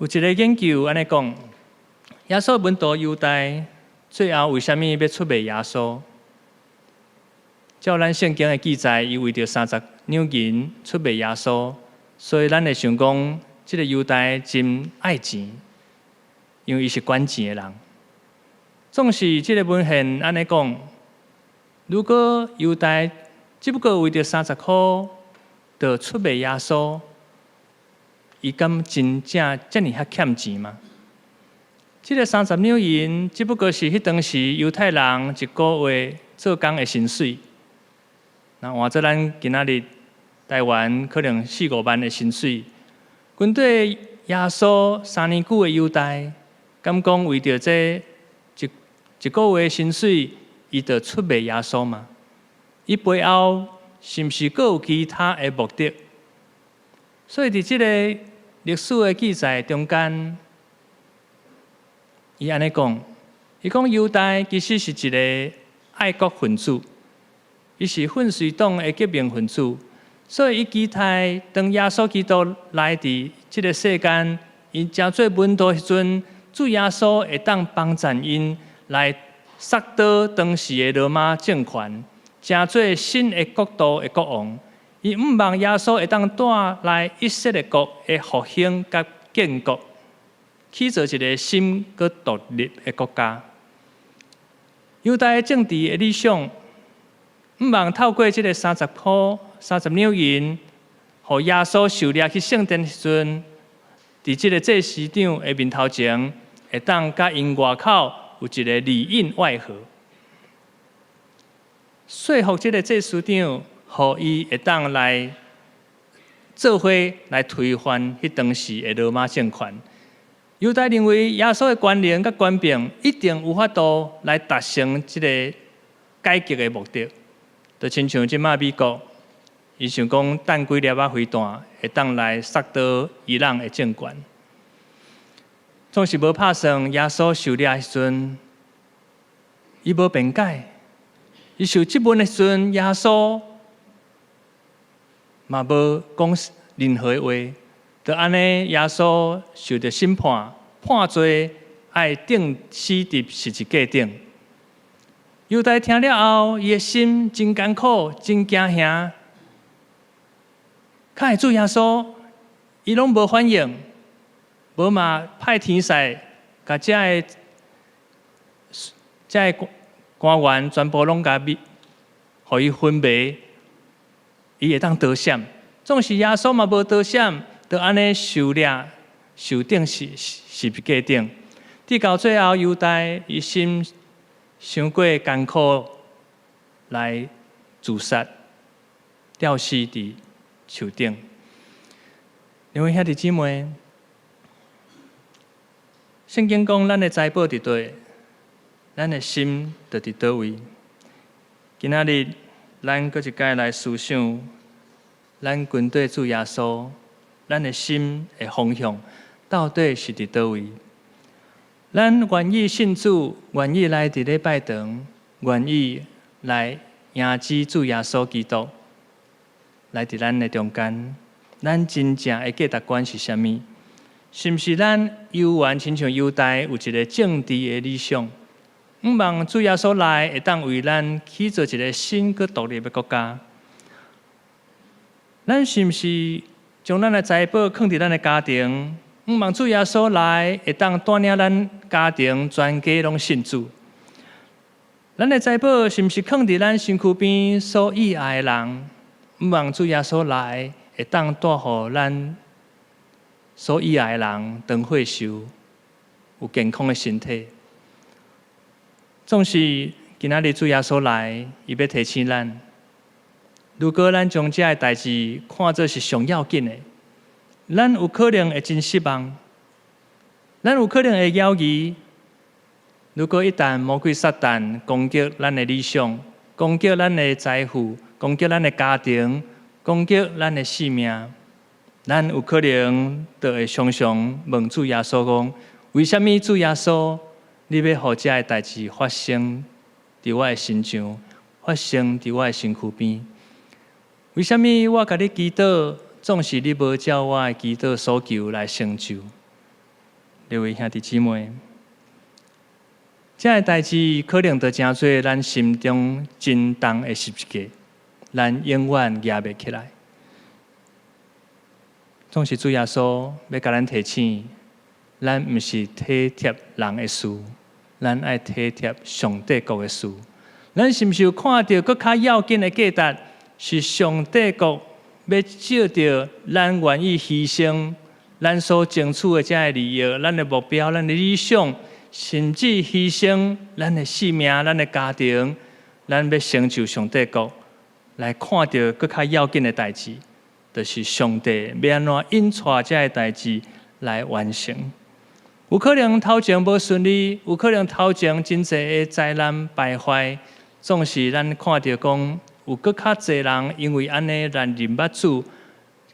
有一个研究按呢講，耶穌門徒猶大最後為啥物欲出賣耶穌？照咱聖經的記載，伊為著30兩銀出賣耶穌，所以咱會想講，這个猶大真愛錢，因為伊是管錢的人。總是這个文獻按呢講，如果猶大只不過為著30箍就出賣耶穌，伊敢真正遮爾遐欠錢嗎？這个30兩銀只不過是彼當時猶太人一個月做工的薪水。若換做咱今仔日台灣可能四五萬的薪水，跟綴耶穌三年久的猶大，敢講為著這一個月薪水，伊就出賣耶穌嗎？伊背後是毋是閣有其他的目的？所以佇這个歷史的記載中間，伊按呢講，伊講猶大其實是一个愛國分子。伊是奮遂黨的革命分子，所以伊期待當耶穌基督來佇這个世間，𪜶成做門徒彼陣，主耶穌會當幫贊𪜶來殺倒當時的羅馬政權，成做新的國度的國王。伊向望耶穌會當帶來以色列國的復興佮建國，起造一个新閣獨立的國家。猶大的政治的理想，向望透過這个30箍、30兩銀，予耶穌受掠去聖殿時陣，佇這个祭司長的面頭前，會當佮𪜶外口有一个裡應外合，說服這个祭司長，予伊會當來做伙來推翻彼當時的羅馬政權。猶大認為耶穌的權能佮權柄一定有法度來達成這个改革的目的。就親像這馬美國，伊想講彈幾粒仔飛彈會當來殺倒伊朗的政權，總是無拍算耶穌受掠時陣，伊無辯解；伊受質問的時陣，耶穌嘛無講任何話。就按呢，耶穌受著審判，判罪愛釘死佇十字架頂。猶大聽了後，伊的心真艱苦，真驚嚇。看主耶穌，伊攏無反應，無嘛派天使共遮个官員全部攏共伊，予伊昏迷，伊會當逃閃。總是耶穌嘛無逃閃，就按呢受掠、受釘十字架頂。直到最後，猶大伊心傷過艱苦來自殺，吊死佇樹頂。兩位兄弟姊妹，聖經講，咱的財寶佇佗，咱的心就佇佗位。今仔日，咱閣一擺來思想，咱跟綴主耶穌，咱的心的方向到底是佇佗位？咱願意信主，願意來佇禮拜堂，願意來迎接主耶穌基督來佇咱的中間。咱真正的價值觀是啥物？是毋是咱猶原親像猶大有一个政治的理想？向望主耶穌來會當為咱起造一个新閣獨立的國家？咱是毋是將咱的財寶囥佇咱的家庭？向望主耶穌來會當帶領咱家庭全家攏信主？咱的財寶是毋是囥佇咱身軀邊所喜愛的人？向望主耶穌來會當帶予咱所喜愛的人長歲壽，有健康的身體。總是今仔日主耶穌來，伊欲提醒咱：如果咱將這个代誌看做是上要緊的，咱有可能會真失望，咱有可能會猶豫。如果一旦魔鬼撒旦攻擊咱的理想，攻擊咱的財富，攻擊咱的家庭，攻擊咱的性命，咱有可能就會常常問主耶穌講：為啥物主耶穌，你欲予這个代誌發生佇我的身上，發生佇我的身軀邊？為啥物我共你祈禱，總是你無照我的祈禱所求來成就？各位兄弟姊妹，這个代誌可能就成做咱心中真重的十字架，咱永遠舉袂起來。總是主耶穌欲共咱提醒，咱毋是體貼人的事，咱愛體貼上帝國的事。咱是毋是有看著閣較要緊的價值？是上帝國欲藉著咱願意犧牲咱所爭取的這个利益，咱的目標，咱的理想，甚至犧牲咱的性命、咱的家庭，咱欲成就上帝國，來看著閣較要緊的代誌，就是上帝欲按怎引帶這个代誌來完成。有可能頭前無順利，有可能頭前真濟的災難敗壞，總是咱看著講有閣較濟人因為按呢來認捌主，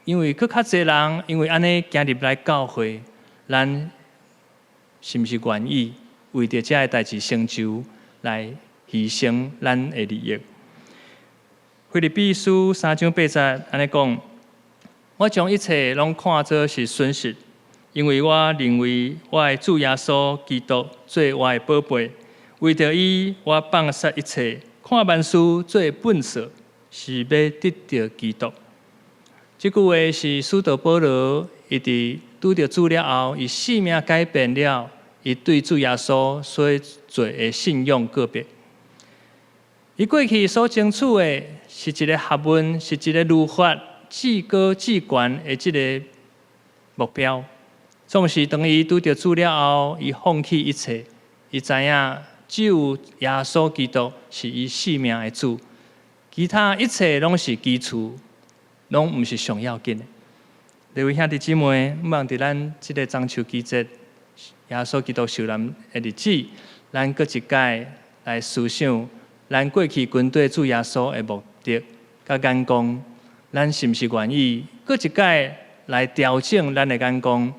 因為閣較濟人因為按呢行入來教會，咱是毋是願意為著這个代誌成就來犧牲咱的利益？腓立比書3章8節按呢講：我將一切攏看做是損失，因為我認為我的主耶穌基督做我的寶貝，為著伊，我放殺一切，看萬事做糞掃，是欲得著基督。這句話是使徒保羅，伊佇拄著主了後，伊性命改變了，伊對主耶穌所做的信仰告白。伊過去所爭取的是一個學問，是一個律法至高至懸的這个目標。總是當伊拄著主了後，伊放棄一切，伊知影只有耶穌基督是伊性命的主，其他一切攏是基礎，攏毋是上要緊的。各位兄弟姊妹，毋望佇咱這个中秋季節，耶穌基督受難的日子，咱閣一擺來思想，咱過去跟隨主耶穌的目的佮眼光，咱是毋是願意閣一擺來調整咱的眼光，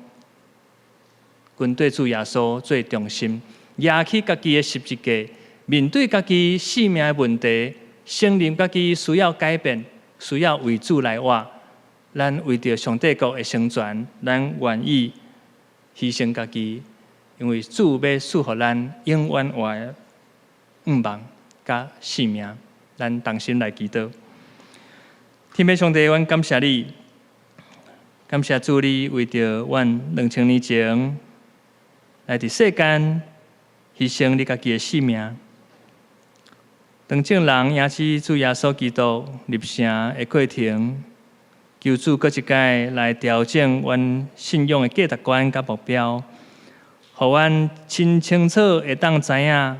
跟隨主耶穌做中心，舉起家己的十字架，面對家己性命的問題，承認家己需要改變，需要為主來活。咱為著上帝國的成全，咱願意犧牲家己，因為主欲賜予咱永遠活的向望佮性命。咱同心來祈禱。天父上帝，阮感謝你，感謝主你為著阮2000年前來佇世間犧牲你家己的性命。當眾人迎接主耶穌基督入城的過程，求主閣一擺來調整阮信仰的價值觀佮目標，予阮真清楚會當知影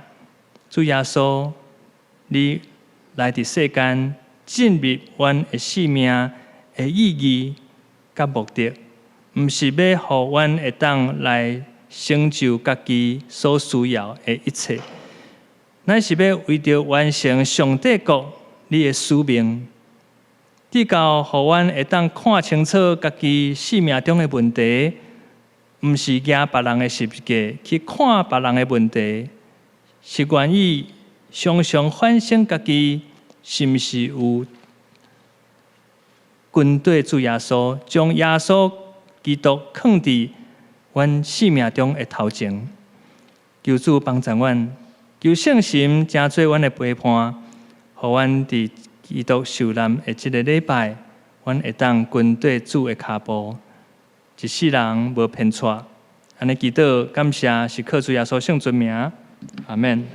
主耶穌，你來佇世間進入阮的生命的意義佮目的，毋是欲予阮會當來成就家己所需要的一切，乃是欲為著完成上帝國你的使命。直到予阮會當看清楚家己生命中的問題，毋是舉別人的十字架去看別人的問題，是願意常常反省家己是毋是有跟隨主耶穌，將耶穌基督囥佇阮生命中的頭前。求主幫助阮，求聖神成做阮的陪伴，予阮佇基督受難的這个禮拜，阮會當跟隨主的跤步，一世人無偏錯。按呢祈禱感謝，是靠主耶穌聖尊名，阿們。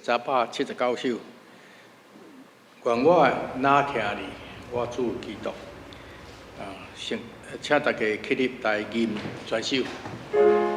379首，願我若疼你，我主基督。啊，請請大家起立來吟全首。我主。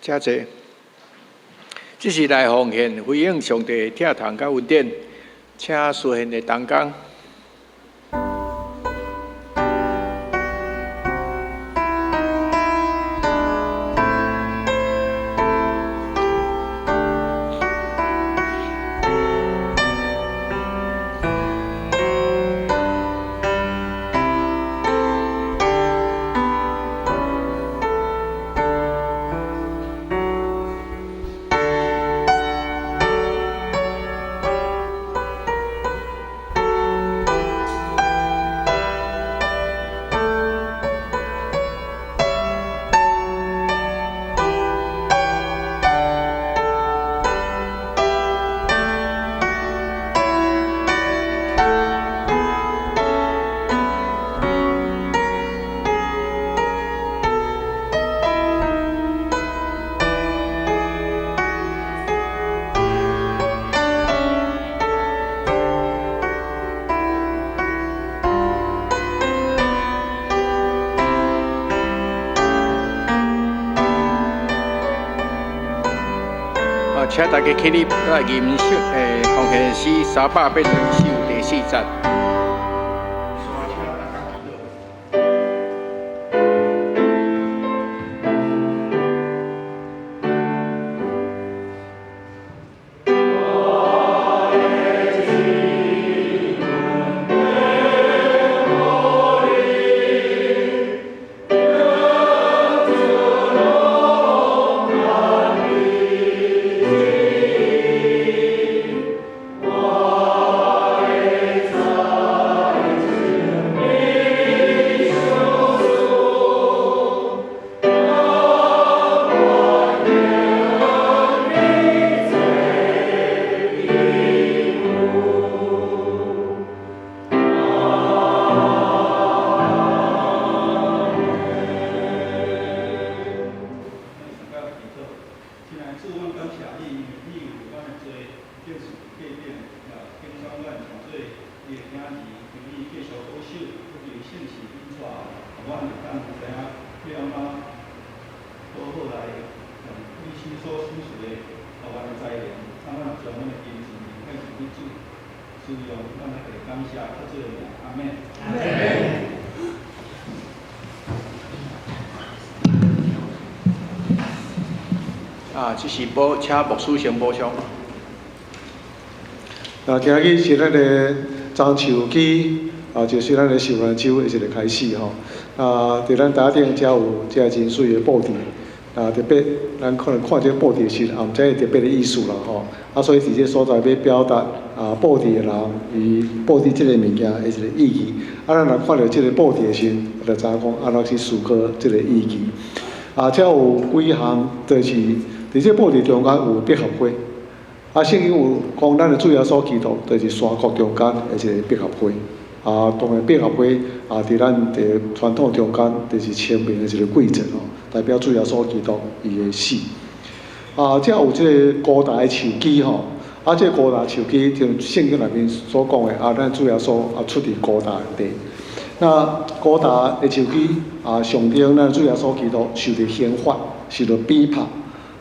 請坐。這是來奉獻回應上帝疼痛佮恩典，請司獻的同工。請大家起立，來吟誦奉獻詩382首第四節。啊，這是補，請牧師先補充。那今日是咱的棕樹枝，啊，就是咱的受難週的一個開始吼。啊，佇咱台頂遮有這真媠的布置，啊，特別咱可能看這個布置時，也毋知特別的意思啦吼。啊，所以佇這個所在欲表達啊，布置的人伊布置這個物件的一個意義。啊，咱若看著這個布置的時，就知影講按怎去思考這個意義。啊，遮有幾項，就是佇這個布置中間有百合花。啊，聖經有講，咱的主耶穌基督就是山谷中間的一個百合花。啊，當然百合花啊，佇咱佇傳統中間，就是清明的一個季節吼，代表主耶穌基督伊的死。啊，遮有這個高大的樹枝吼，啊，這個高大樹枝就聖經內面所講的啊，咱主耶穌啊出佇高大的地。那高大的樹枝啊，象徵咱主耶穌基督受著刑罰，受著逼迫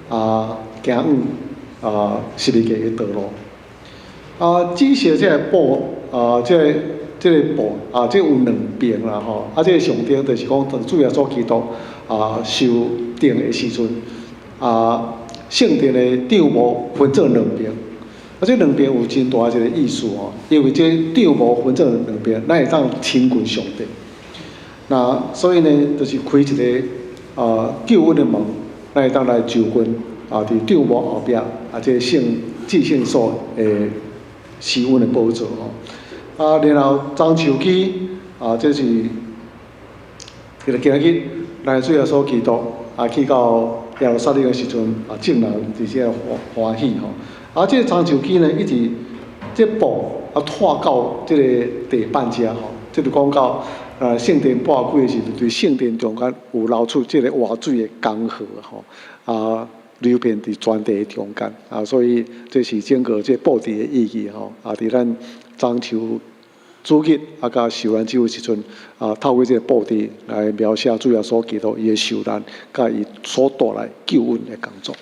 啊，行往啊十字架的道路。啊，紫色這個布啊，這個布啊，這有兩邊啦吼。啊，這個象徵就是講，主耶穌基督啊受釘的時陣啊，聖殿的帳幕分做兩邊。啊，這兩邊有真大一個意思吼，因為這帳幕分做兩邊，咱會當親近上帝。那所以呢，就是開一個啊救恩的門，咱會當來就近啊，佇帳幕後壁啊，這個聖至聖所的施恩的寶座吼。啊，然後棕樹枝啊，這是今日咱主耶穌基督啊去到耶路撒冷的時陣啊，眾人佇這歡喜吼。啊，這個棕樹枝呢，一直這布啊拖到這個地板遮吼，這就講到啊聖殿跋毀的時陣，對聖殿中間有流出這個活水的江河吼，啊流遍佇全地的中間啊，所以這是整個這布置的意義吼，啊，佇咱棕樹主日啊，佮受難週的時陣啊，透過這個布置來描寫主耶穌基督伊的受難，佮伊所帶來救恩的工作。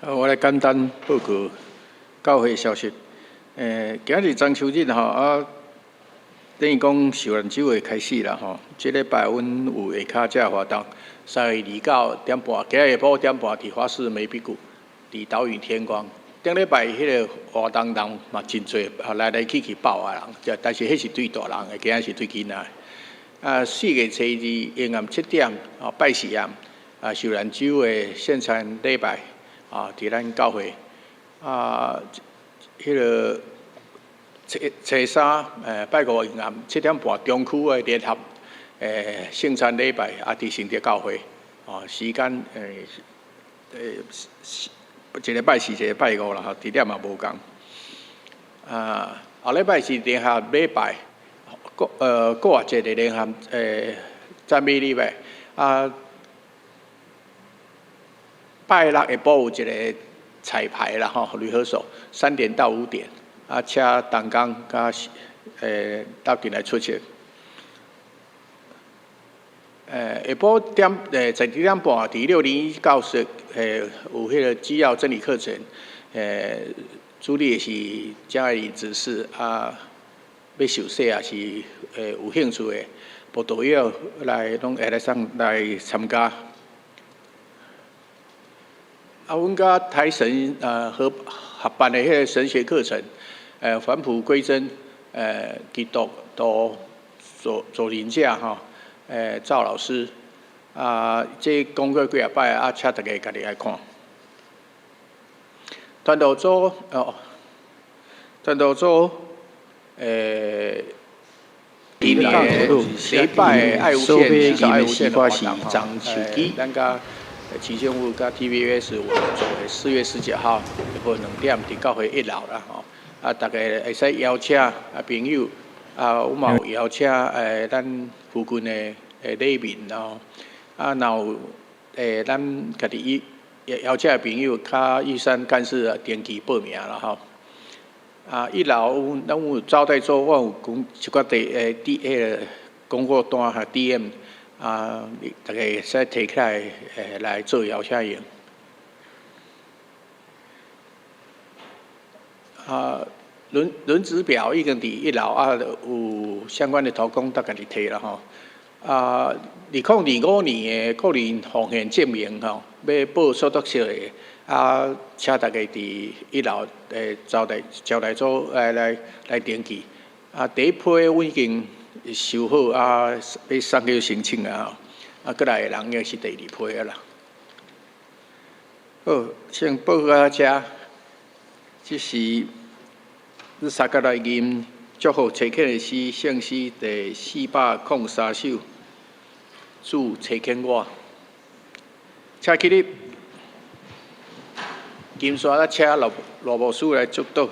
我來簡單報告教會消息。今日中秋日吼，啊，等於講受難週的開始啦吼。這禮拜阮有下跤這活動，3月29點半，今日下晡點半佇花市眉筆谷，佇島嶼天光。頂禮拜彼個活動人嘛真濟，來來去去爆啊人，但是彼是對大人的，今仔是對囡仔的。啊，4月初2下暗7點，啊，拜四暗，啊，受難週的聖餐禮拜，啊，佇咱教會，啊，彼個初三，拜五下暗7點半，中區的聯合，聖餐禮拜，啊，佇聖德教會，啊，時間，一個拜四，一個拜五啦，吼，地點嘛無仝。啊，後禮拜是聯合禮拜，過活節的聯合讚美禮拜。啊，拜六下晡有一個彩排啦，吼，rehearsal，3點到5點。啊，請同工佮鬥陣來出席。下晡點12點半，佇601教室，有彼個基要真理課程，主理的是江愛玲執事，啊，欲受洗也是有興趣的，報道友來攏會來上來參加。啊，阮佮台神合辦的彼個神學課程，返璞歸真，基督徒助靈者吼。趙老師，啊，這講過幾仔擺，啊，請大家家己來看。傳道組哦，傳道組，今年第一擺愛無線，愛無線的活動吼，咱佮市政府佮 TVBS 有合作的，4月19號下晡2點，佇教會一樓啦吼，啊，大家會使邀請啊朋友。啊，阮嘛有邀請咱附近的里民哦，啊，若有咱家己邀請的朋友，較玉山幹事登記報名啦吼。啊，一樓咱有招待所，我有講一寡地D 彼個廣告單和 DM，啊，大家會使提起來來做邀請用。啊。輪值表已經佇一樓啊，有相關的同工逐家己提啦吼。啊，2025年的個人奉獻證明吼，欲報所得稅的啊，請大家佇一樓的招待所來登記。啊，第一批阮已經收好啊，欲送去申請啊，啊，閣來的人應該是第二批啊啦。好，先報告到遮，這是。你三角來吟祝福差遣的詩，聖詩第403首，主差遣我，請起立。金沙，咱請羅牧師來祝禱。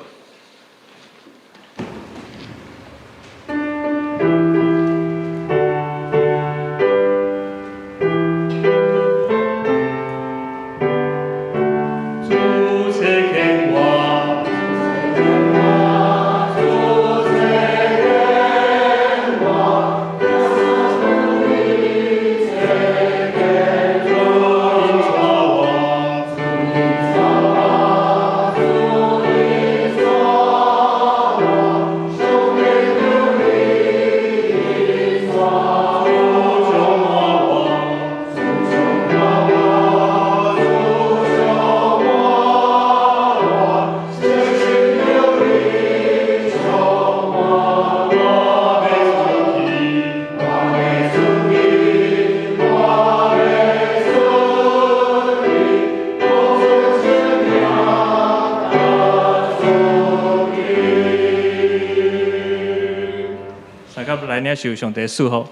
來領受上帝賜福，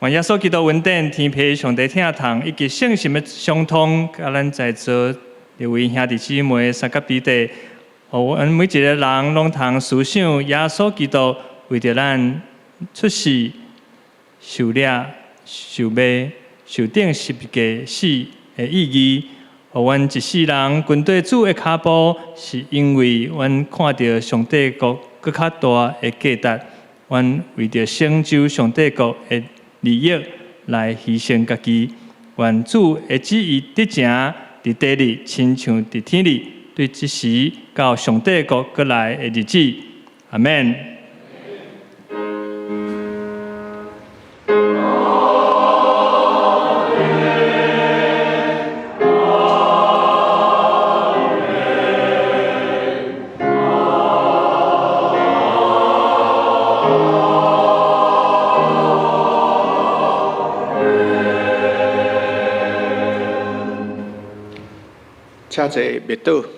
願耶穌基督恩典、天父上帝疼痛以及聖神的相通，佮咱在座各位兄弟姊妹三甲彼得，予阮每一个人攏通思想耶穌基督為著咱出世、受掠、受賣、受釘十字架死的意義，予阮一世人跟綴主的跤步，是因為阮看著上帝國閣較大的價值。阮為著成就上帝國的利益來犧牲家己。願主的旨意得成佇地裡，親像佇天裡，對這時到上帝國閣來的日子。阿們。請坐默禱。